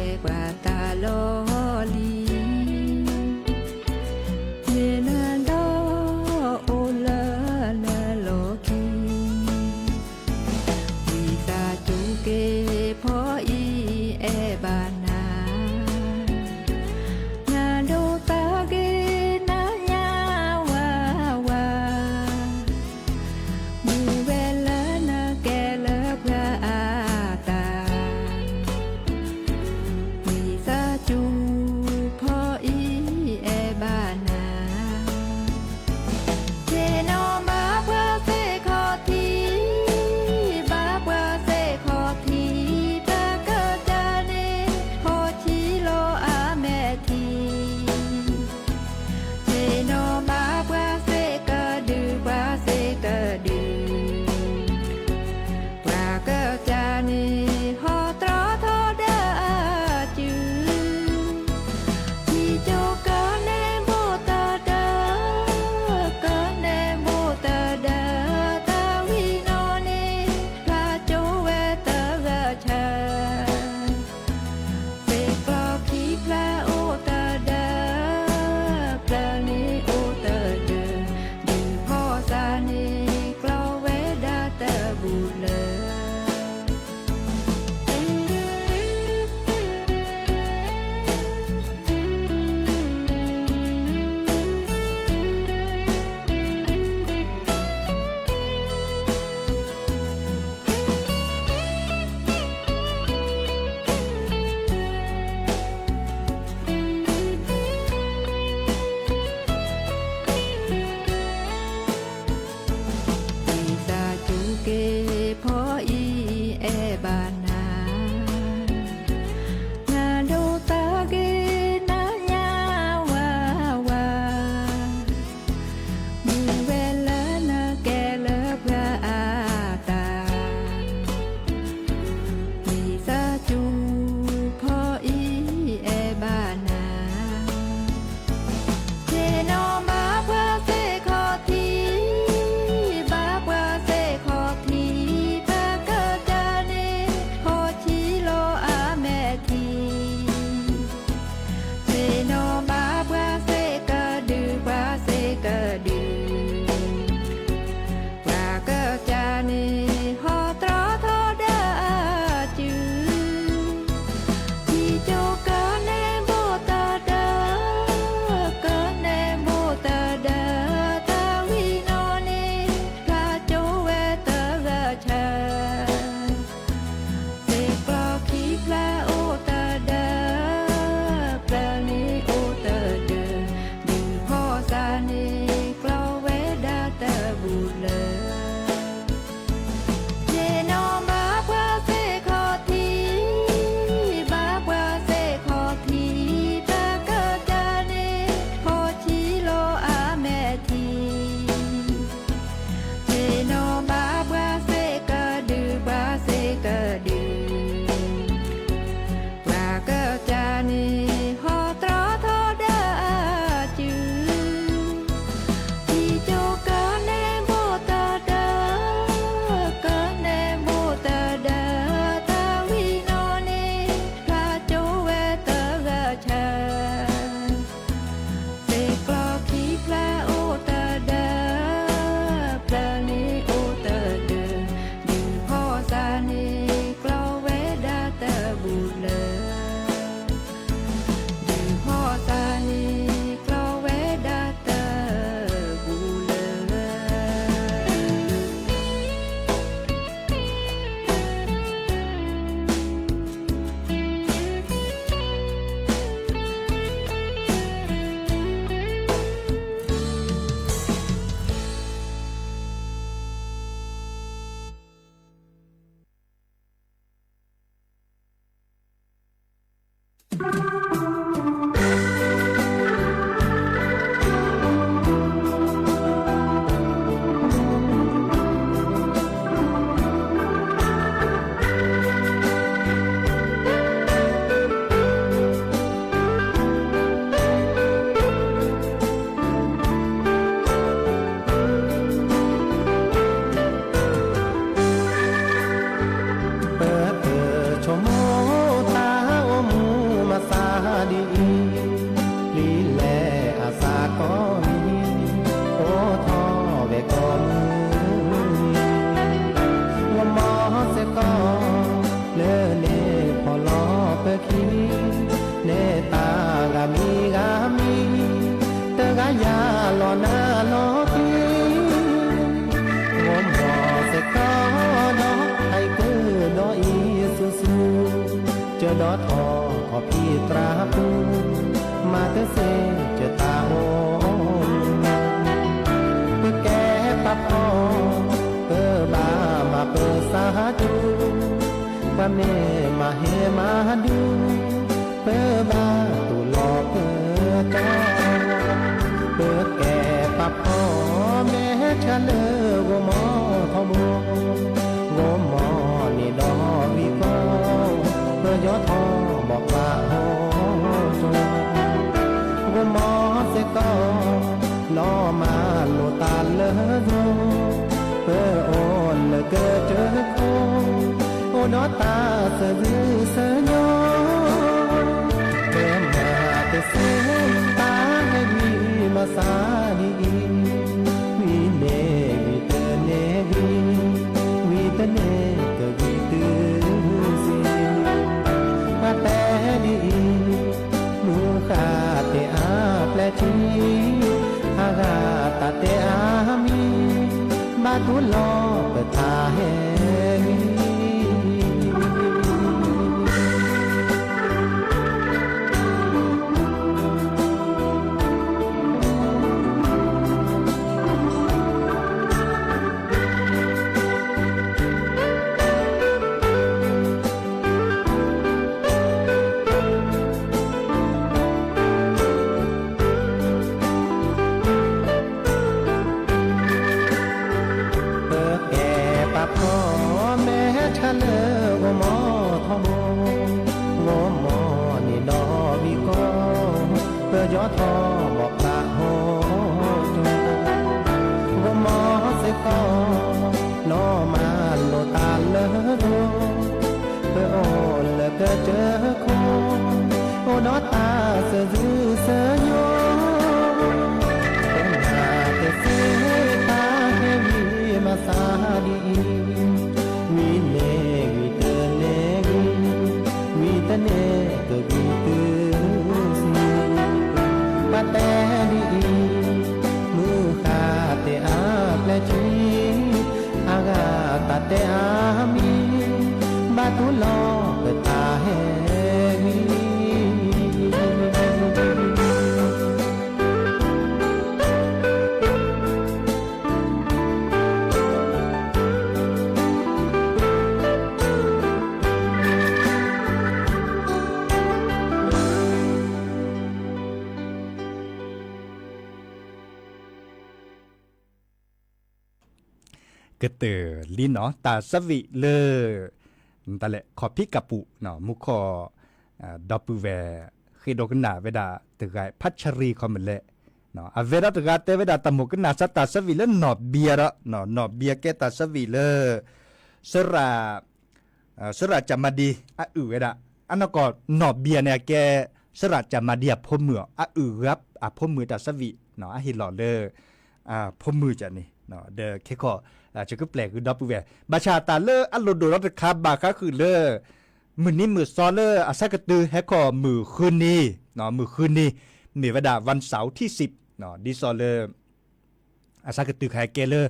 ပဆိကမိၣ်တၢ်အိၣ်မူမၤသးဒ်အံၤ, လံာ်လဲၢ်အသးကီၢ်အံၤ, အိၣ်ထီၣ်ဝဲကိးမုၢ်နံၤ, ဂီၤမီၤစ့ၢ်ကီး လၢန့ၣ်ဖီၣ်လီၤပခံ, န့ၢ်တၢ်ဂၤမံၤဂၤမံၤ, တဂၤယၤလီၤနၤလီၤကျံ, ဂီၤမီၤစ့ၢ်ကီးဒီး ဟဲက့ၤဒီးအံၤဆူၣ်ဆူၣ်, ကၢဒီးထီၣ်ခီၣ်ဖံးတြၢ်ပူၤ, မၤတစ့ၢ်ကတၢ်အိၣ်မူ, ပကဲပာ်ဖှိၣ် ပဘၣ်မၤပသးစူၤ, ပှၤမ့ၢ်မၤဟ့ၣ်မၤဒူ, ပဘၣ်တူၢ်လိာ်ကတီၢ်, ပကဲပာ်ဖှိၣ်မဲာ်ချၢလၢဂီၤမီၤထီဘိ, ဂီၤမီၤန့ၣ်ဒီးဝံၤကီး, ပယီၤထီၣ်ဘီၣ်ပှၤဟီၣ်ကၠီ, ဂီၤမီၤစ့ၢ်ကီး လီၤမၢ်လိာ်တၢ်လၢယိၤ, ပအိၣ်လၢကစၢၢ်ခိၣ်, အိၣ်ဒီးတၢ်သးဒူသးညီ, ပမၤတစ့ၢ်တၢ်ဟဲဝံၤ မၤသးဒ်အံၤ, ဝံၤန့ၣ်ဝံၤတန့ၢ်ဂံၢ်, ဝံၤတန့ၢ်ကဂံၢ်တုၤဆံး, ပှၤတဲဒ်အံၤ, မုၢ်ဃၢ်တဲအါပျဲၢ်ထံ, အဂၤတၢ်တဲအါမံၤ, ဘၣ်တူၢ်လိာ်ပတၢ်ဟဲဝံၤ ပကဲပာ်ဖှိၣ်မဲာ်ချၢလၢဂီၤမီၤထီဘိ, ဂီၤမီၤန့ၣ်ဒီးဝံၤကီး, ပယီၤထီၣ်ဘီၣ်ပှၤဟီၣ်ကၠီ, ဂီၤမီၤစ့ၢ်ကီး လီၤမၢ်လိာ်တၢ်လၢယိၤ, ပအိၣ်လၢကစၢၢ်ခိၣ်, အိၣ်ဒီးတၢ်သးဒူသးညီ, ပမၤတစ့ၢ်တၢ်ဟဲဝံၤ မၤသးဒ်အံၤ, ဝံၤန့ၣ်ဝံၤတန့ၢ်ဂံၢ်, ဝံၤတန့ၢ်ကဂံၢ်တုၤဆံး, ပှၤတဲဒ်အံၤ, မုၢ်ဃၢ်တဲအါပျဲၢ်ထံ, အဂၤတၢ်တဲအါမံၤ, ဘၣ်တူၢ်လိာ်ပတၢ်ဟဲဝံၤကတၢၢ်လံနီၤ တၢ်သးဝံၣ်လၢ တၢ်လဲၣ် ခီၣ်ဖံးကးပူၤ မူခိၣ် ဒီပုၢ်ဝဲၢ် ဃ့ဒိကနၣ်ဝဲဒၣ်တဂၤ ဖးဆရံခီမလဲၣ်, အဝဲဒၣ်တဂၤတဲဝဲဒၣ် တၢ်မိၣ်ကနၣ်စ့ၢ်တၢ်သးဝံၣ်လၢနီၢ်ဘံယါဒီး နီၢ်ဘံယါကဲတၢ်သးဝံၣ်လၢ စရၣ် စရၣ်ကၠၣ်မၤဒံ အအုၣ်ဝဲဒၣ် အနီၢ်ကီၢ်နီၢ်ဘံယါန့ၣ် အကဲ စရၣ်ကၠၣ်မၤဒံအဖိမုၣ်အီၤ အအုၣ်ဂၤအဖိမုၣ်တၢ်သးဝံၣ် အဟ့ၣ်လီၤလၢ ဖိမုၣ်ကၠၣ်န့ၣ် ဒီးခဲခီ ကကပျဲၢ်ဃုာ်ဒီပုၢ်ဝဲၢ် ဘၣ်ဆၣ်တၢ်လၢအလိၣ်ဒိၣ်ဒီးတခါဘၣ်ဃးဃုာ်လၢ မုၢ်နံၤမုၢ်သီလၢအဆၢကတုၤဟဲခီၣ်မုၢ်ဃုနံၤ, မုၢ်ဃုနံၤ မ့ၢ်ဝဲဒၣ် วันเสาร์ที่สิบ ဒ်သိးလၢ အဆၢကတုၤခါကဲလၢ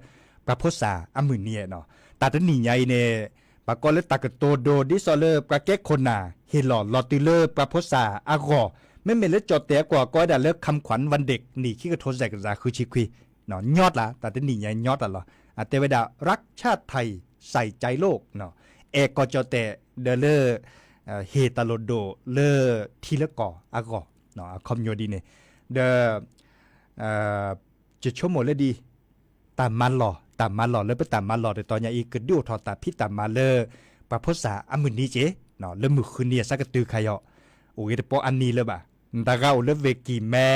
ပှၤဖိသၣ်အမုၢ်နံၤနီၤ, တၢ်တနံၤညါအံၤန့ၣ် ပှၤကိးလၢတၢ်ကတိၤဒိ ဒ်သိးလၢပှၤကဲခိၣ်နၢ် ဟ့ၣ်လီၤလီၤတုၤလၢပှၤဖိသၣ်အဂီၢ်, မ့မ့ၢ်လၢကၠီၣ်တဲာ်အကွီၢ် ကိးဝဲဒၣ်လၢ คำขวัญวันเด็ก နံၣ်ခံကထိသၢကယၤဃုဆံခွံ ညီတၢ် တၢ်တနံၤညါညီတၢ်လီၤ. အတဲဝဲဒၣ် รักชาติไทย ใส่ใจโลก အဲၣ်ကီၢ်ကၠီၣ်တဲာ် ဒီးလၢ ဟ့ၣ်တၢ်လိၣ်ဒိၣ်လၢထံလၢကီၢ်အဂီၢ်, အခီပညီဒ်န့ၣ်, ဒီး ယဆိကမိၣ်လၢဒ် တၢ်မၤလီၢ် တၢ်မၤလီၢ်လၢပတၢ်မၤလီၢ်တတီၤညါအံၤ ကဒုးအိၣ်ထီၣ်တၢ်ဖံးတၢ်မၤလၢ ပှၤဖိစၢ်အမုၢ်နံၤက့ၤ, လၢမုၢ်ဃုနံၤအဆၢကတုၤခါအံၤ, အိၣ်ဂ့ၤတပီအနံၤလၢၤဘၣ်. နတၢ်ဂၤအိၣ်လၢဝ့ၢ်ကံၢ်မဲ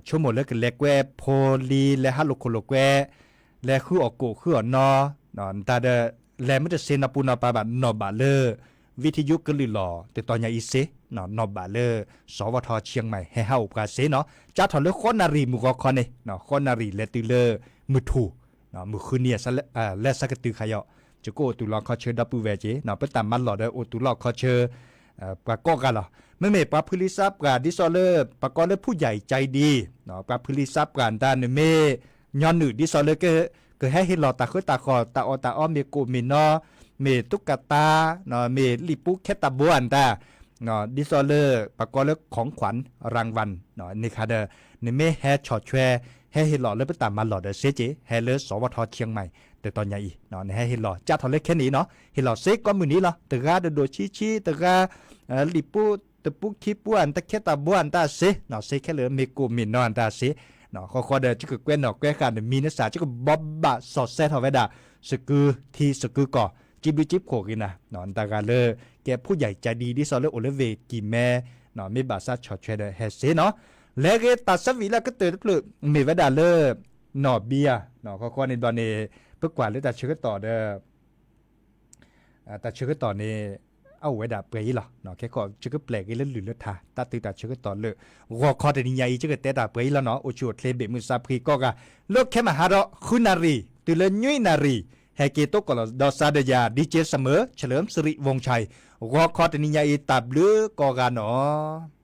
ဆိကမိၣ်လၢကလဲၤကွဲဖိလံၤ လဲၤဟးလိာ်ခိၣ်လိာ်ကွဲ, လဲၤဃုအီၣ်ကိၣ်ဃုအီၣ်နီ, နတၢ်ဒီး လဲၤမ့ၢ်တဆ့နီၢ်ပူၤနီၢ်ပၤဘၣ် နီၢ်ဘၣ်လၢ ဝံထယုကလုၢ်လီၢ် တတီၤညါအံၤစ့, နီၢ်ဘၣ်လၢ စီၤဝီထီၣ်ဆံမံၣ် ဟဲဟးအိၣ်ပှၤစ့နီၤ, ကၢ်ထီၣ်လၢဃိးနၣ်ရံၣ်မုၢ်ဂီၤခီန့ၣ်, ဃိးနၣ်ရံၣ်လဲၤတုၤလၢ မုၢ်ထူၣ်, မုၢ်ဃုနံၤ လၢဆၢကတုၤခါအံၤ, ယကအိၣ်တုၤလီၤခီဆၢဒီပုၢ်ဝဲၢ်က့ၤ, ပတၢ်မၤလီၢ်ဒီးအိၣ်တုၤလီၤခီဆၢ ပှၤကိးဂၤလီၤ. မ့မ့ၢ်ပှၤဖုလံာ်စးပှၢ်ဒ်သိးလၢ ပှၤကိးလၢဖူယၢ်အံၤကၠံဒံ, ပှၤဖုလံာ်စးပှၢ်တၢ်န့ၣ်မ့ၢ် ညီနုၢ်ဒ်သိးလၢ ကဟဲဟ့ၣ်လီၤတၢ်ဃၢတၢ်ဃီၣ် တၢ်အီၣ်တၢ်အီ မ့ၢ်ကိၣ်မ့ၢ်နီ, မ့ၢ်သူကတါ, မ့ၢ်လံာ်ပူခဲတၢ်ဘိအတၢ်, ဒ်သိးလၢ ပှၤကိးလၢ ของขวัญรางวัล န့ၣ်ခါဒီး နမ့ၢ်ဟဲဆီၣ်ထွဲ ဟဲဟ့ၣ်လီၤလၢပတၢ်မၤလီၢ်ဒီးစ့က့ၤ ဟဲလၢစီၤဝီထီၣ်ဆံမံၣ် တတီၤညါအံၤ, နဟဲဟ့ၣ်လီၤ ကၢ်ထီၣ်လၢခဲန့ၣ်နီၤ, ဟ့ၣ်လီၤစ့ကိးမုၢ်နံၤလီၤ, တဂၤဒိၣ်ဒိၣ်ဆံဆံ တဂၤ လံာ်ပူတပူခံပူအတၢ်ခဲတၢ်ဘိအတၢ်စ့, စ့ခဲလၢာ်မ့ၢ်ကိၣ်မ့ၢ်နီအတၢ်စ့, ဃီဃီဒီး ကကွဲနီၣ်ကွဲဃာ်နမံၤနစၢ် ကဘိးဘၣ်စီၣ်စဲထီၣ်ဝဲဒၣ် စကုၤထံစကုၤကီၢ် ကံဘျုးကံဖှိၣ်ဂ့ၤနၤ, နတၢ်ဂၤလၢ ကဲဖူယၢ်ကၠံဒံ ဒ်သိးလၢအိၣ်လၢဝ့ၢ်ကံၢ်မဲ, မ့ၢ်ဘၣ်ဆၣ်ဆီၣ်ထွဲဒီးဟဲစ့နီၤ, လဲၤဂ့ၤတၢ်ဆၢဝံၤလၢကတၢၢ်တဖျၢၣ် မ့ၢ်ဝဲဒၣ်လၢ နီၢ်ဘံယၤ, ဃီဃီန့ၣ်ဘျီန့ၣ် ပကွၢ်လၢတၢ်ဆၢကတီၢ်ဒီး တၢ်ဆၢကတီၢ်န့ၣ် အအိၣ်ဝဲဒၣ်ပှဲၤအံၤလီၤ, ခဲကီး ကကပျဲၢ်က့ၤလၢလုၢ်လၢထါ တၢ်တုၤတၢ်ဆၢကတီၢ်လၢ ဂီၤခီတနံၤညါအံၤ ကကတဲတၢ်ပှဲၤအံၤလီၤနီၤ, အိၣ်ဆူၣ်အိၣ်ချ့ဘ့ၣ်မုၢ်သးဖှံကိးဂၤ, လၢခဲမဟါဒီး ဃုနၣ်ရံၣ် တုၤလၢနွံနၣ်ရံၣ် ဟဲက့ၤသကိးလီၤဒီးစးဒီးယၤ DJ Summer เฉลิมสิริวงศ์ชัย, ဂီၤခီတနံၤညါအံၤ တၢ်ဘျုးကိးဂၤနီၤ.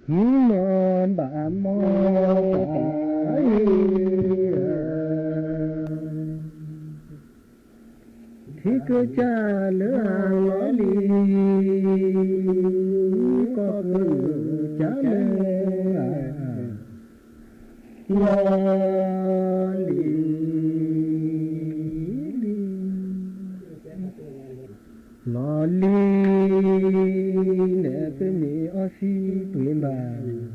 မံမီၢ်ဘၣ်မီၢ်တၢ်အံၤ, ထံကစၢ်လၢအလီၤလံ, ကီၢ်ကစၢ်လၢအလီၤလံ, လီၤလံ, လီၤလံ, န့ၣ်သုမ့ၢ်အီစံးပှ့ၤဘၣ်,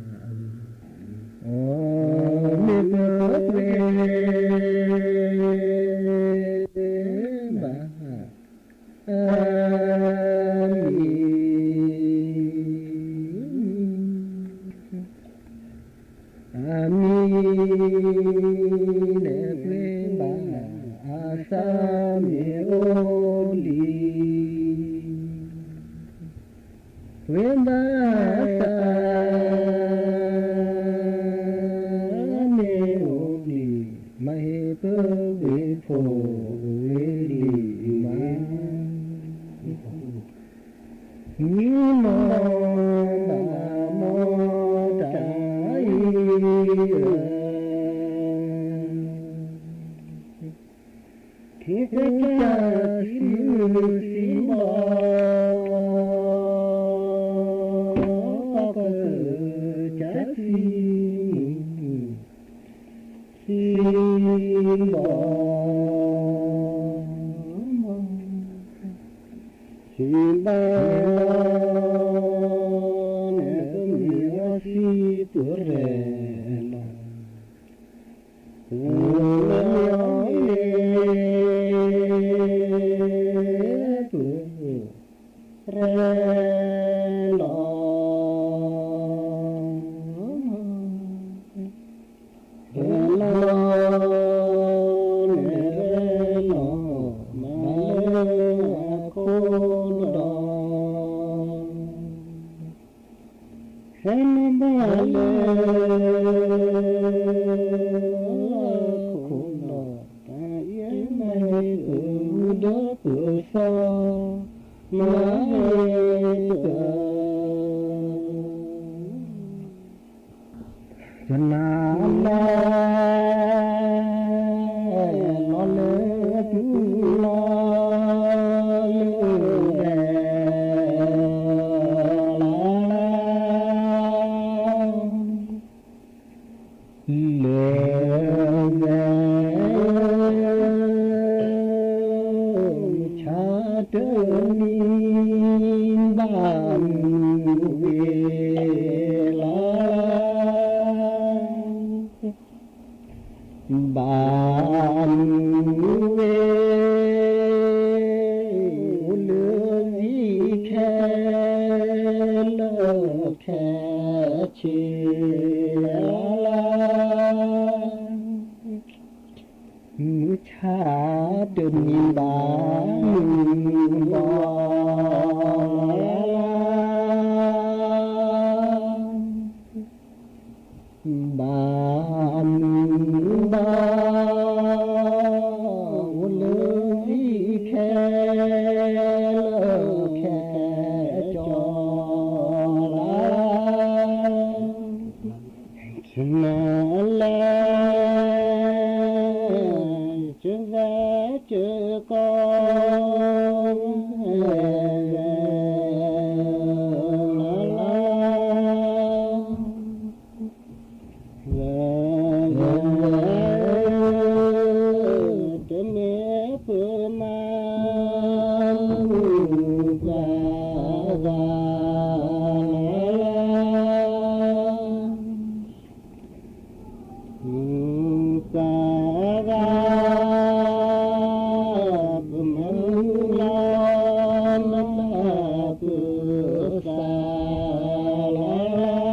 အီမ့ၢ်ပှဲၤဘၣ်, အမံၤ အမံၤ န့ၣ်ပှဲၤဘၣ်, အသးမ့ၢ်အိၣ်လံ, ပှဲၤဘၣ်အသး မ့ၢ်အိၣ်လံ, မၤဟ့ၣ်ပဂ့ၤဖိဝ့ၤလံမး, မံမီၢ်ဘၣ်မီၢ်တၢ်အံၤ, ထံကစၢ်စံးမုာ်စံးဘီၣ်, ကီၢ်ကစၢ်စံးမုာ်စံးဘီၣ်, စံးဘီၣ်, န့ၣ်သုမ့ၢ်အီစံးပှ့ၤလီၤ, သုမ့ၢ်အီန့ၣ် ပှ့ၤလီၤ, ပှ့ၤလီၤ, န့ၣ်ပှ့ၤလီၤ, မၤလၢအခိၣ်ဒီး ဟဲနုာ်ဘၣ်လၢ ခိၣ်ဒီး တၢ်အံၤမၤဟ့ၣ်ပဂုၤဒီးပသီ, မၤဟ့ၣ်ပ ယနၤလၢ လီၤလၢ လီၤလၢ လၢ လၢ ဆၣ်တနံၤ ဘၣ်မုာ်ဝဲလီၤ, ဘၣ်မုာ်ဝဲ အိၣ်လၢအဝံၤခဲလၢာ်ခဲဆ့လီၤ, မုၢ်ဆၣ်တနံၤ ဘၣ်မုာ်ဘၣ် ဘၣ်မုာ်ဘၣ် အိၣ်လၢဝံၤခဲလၢာ်ခဲဆ့လီၤ, ယနၤလၢ ယစၢၤယကီၢ် လီၤလီၤ တမ့ၢ်ပမၤ မုၢ်ပှၤဂၤလီၤလီၤ, မုၢ်ပှၤဂၤ ပမၤမုၢ်လီၤ နဘၣ်ပသးလီၤလီၤ.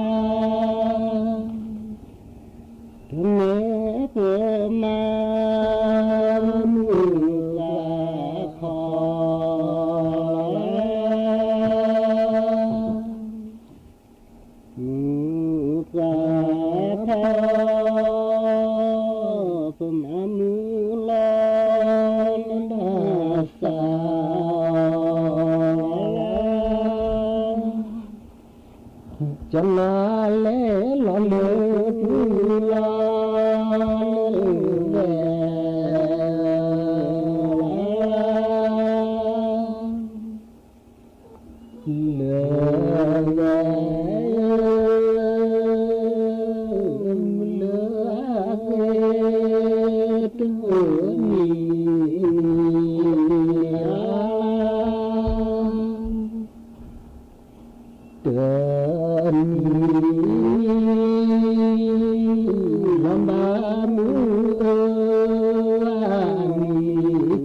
တမ့ၢ်ပမၤမုၢ်ပှၤခီ မုၢ်ပှၤခီ ပမၤမုၢ်လီၤ နဘၣ်သးလီၤလီၤ. ကနၤ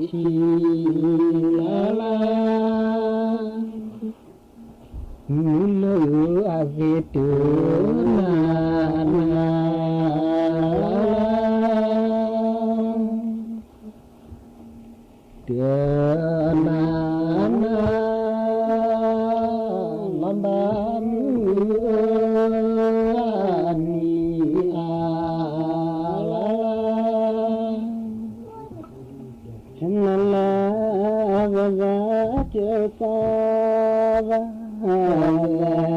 ထံလၢ်လၢ်, မုၢ်လၢအဂ့ၤတနၤနၤ, တနၤနၤ, လီၤဘၣ်မုၢ်အနံၤအါလၢ်လၢ်. နလၢဂၤဂၤကဲသးဘၣ်, ဂၤဂၤ,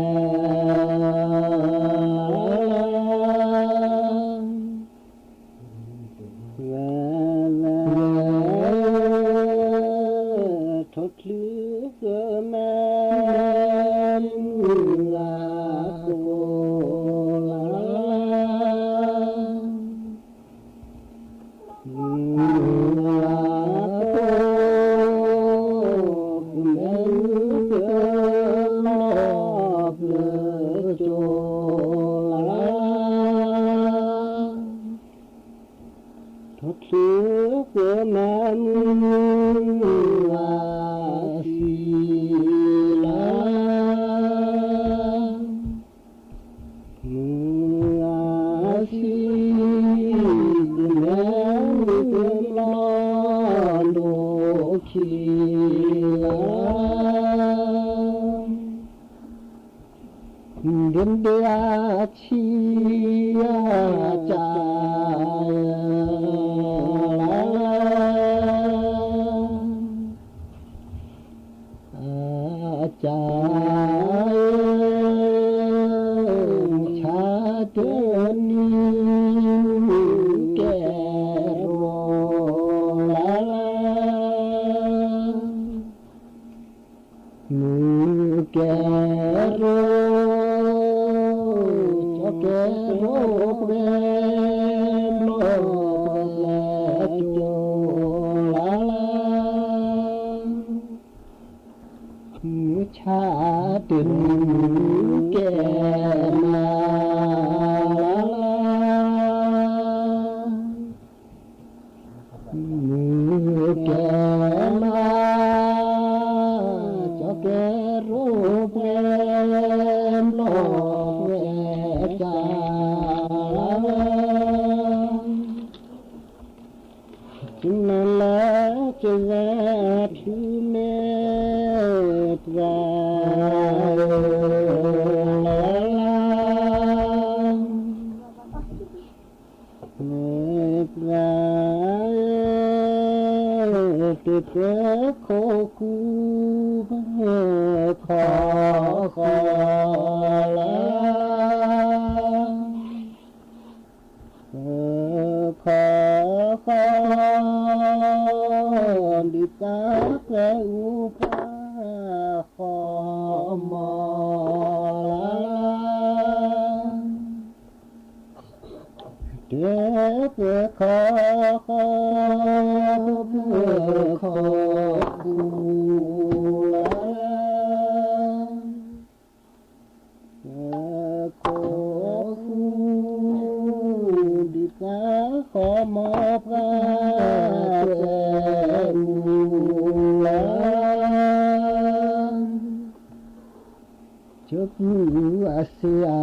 ထီၣ်ချုးကမၤမုၢ်ဂၤကိးလၢ်လၢ်. မုၢ်ဂၤကိး ကမၤမုၢ်ကလီၤပျၢၤကၠိလၢ်လၢ်, ထီၣ်ချုးကမၤမုၢ်ဂၤသံလၢ်လၢ်. မုၢ်ဂၤသံ ကမၤမုၢ်ကလီၤဒိၣ်ခံလၢ်လၢ်, ဒ့ဒ့အဆံအကၢ်လၢ်လၢ်. အကၢ်အံၤ ဆါတနံၤကဲရိလၢ်လၢ်, မုၢ်ကဲရိ ကၠီကဲရိပှဲၤဘျီၣ်ပှဲၤကၠိလၢ်လၢ်, မုၢ်ဆါတနံၤကဲမးလၢ်လၢ်, မုၢ်ကဲမး ကၠီကဲရိပှဲၤဘျီၣ်ပှဲၤကၠိ, ကနၣ်လၢကစၢ်ဖံးမဲာ်ပှၤလၢ်လၢ်, မဲာ်ပှၤ တပၢၤခိၣ်ကူ ပၢၤခိၣ်ဃီလၢ်လၢ်, ပၢၤခိၣ်ဃီ ဒုးသါပှဲၤအူပှၤဃီမီၤလၢ်လၢ်, တပၢၤခိၣ်ဃီ ပၢၤခိၣ်ဃီပူၤလၢ်လၢ်, ပၢၤခိၣ်ဃီ ဒုးသါဃီမီၤပှၤကွဲးအူလၢ်လၢ်, ကၠိပူၤအစ့အ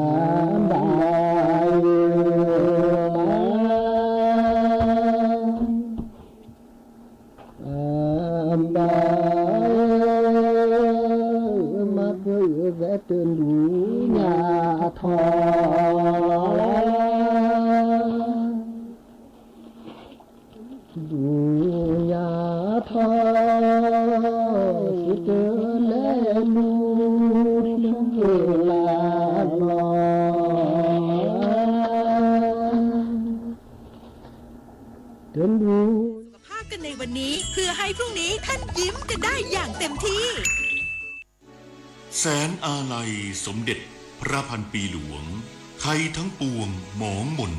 ဘၣ်ယိလၢ်လၢ်, အဘၣ်ယိ မၤပှဲၤဝဲတဒူၣ်ညါထီၣ်လၢ်လၢ်, ဒူၣ်ညါထီၣ် သုတလဲၤလူၤ လၢ်လၢ်လီၤ တလူၤ สุขภาพกันในวันนี้ เพื่อให้พรุ่งนี้ท่านยิ้มกันได้อย่างเต็มที่ แสนอาลัยสมเด็จพระพันปีหลวง ไทยทั้งปวงหมองหม่น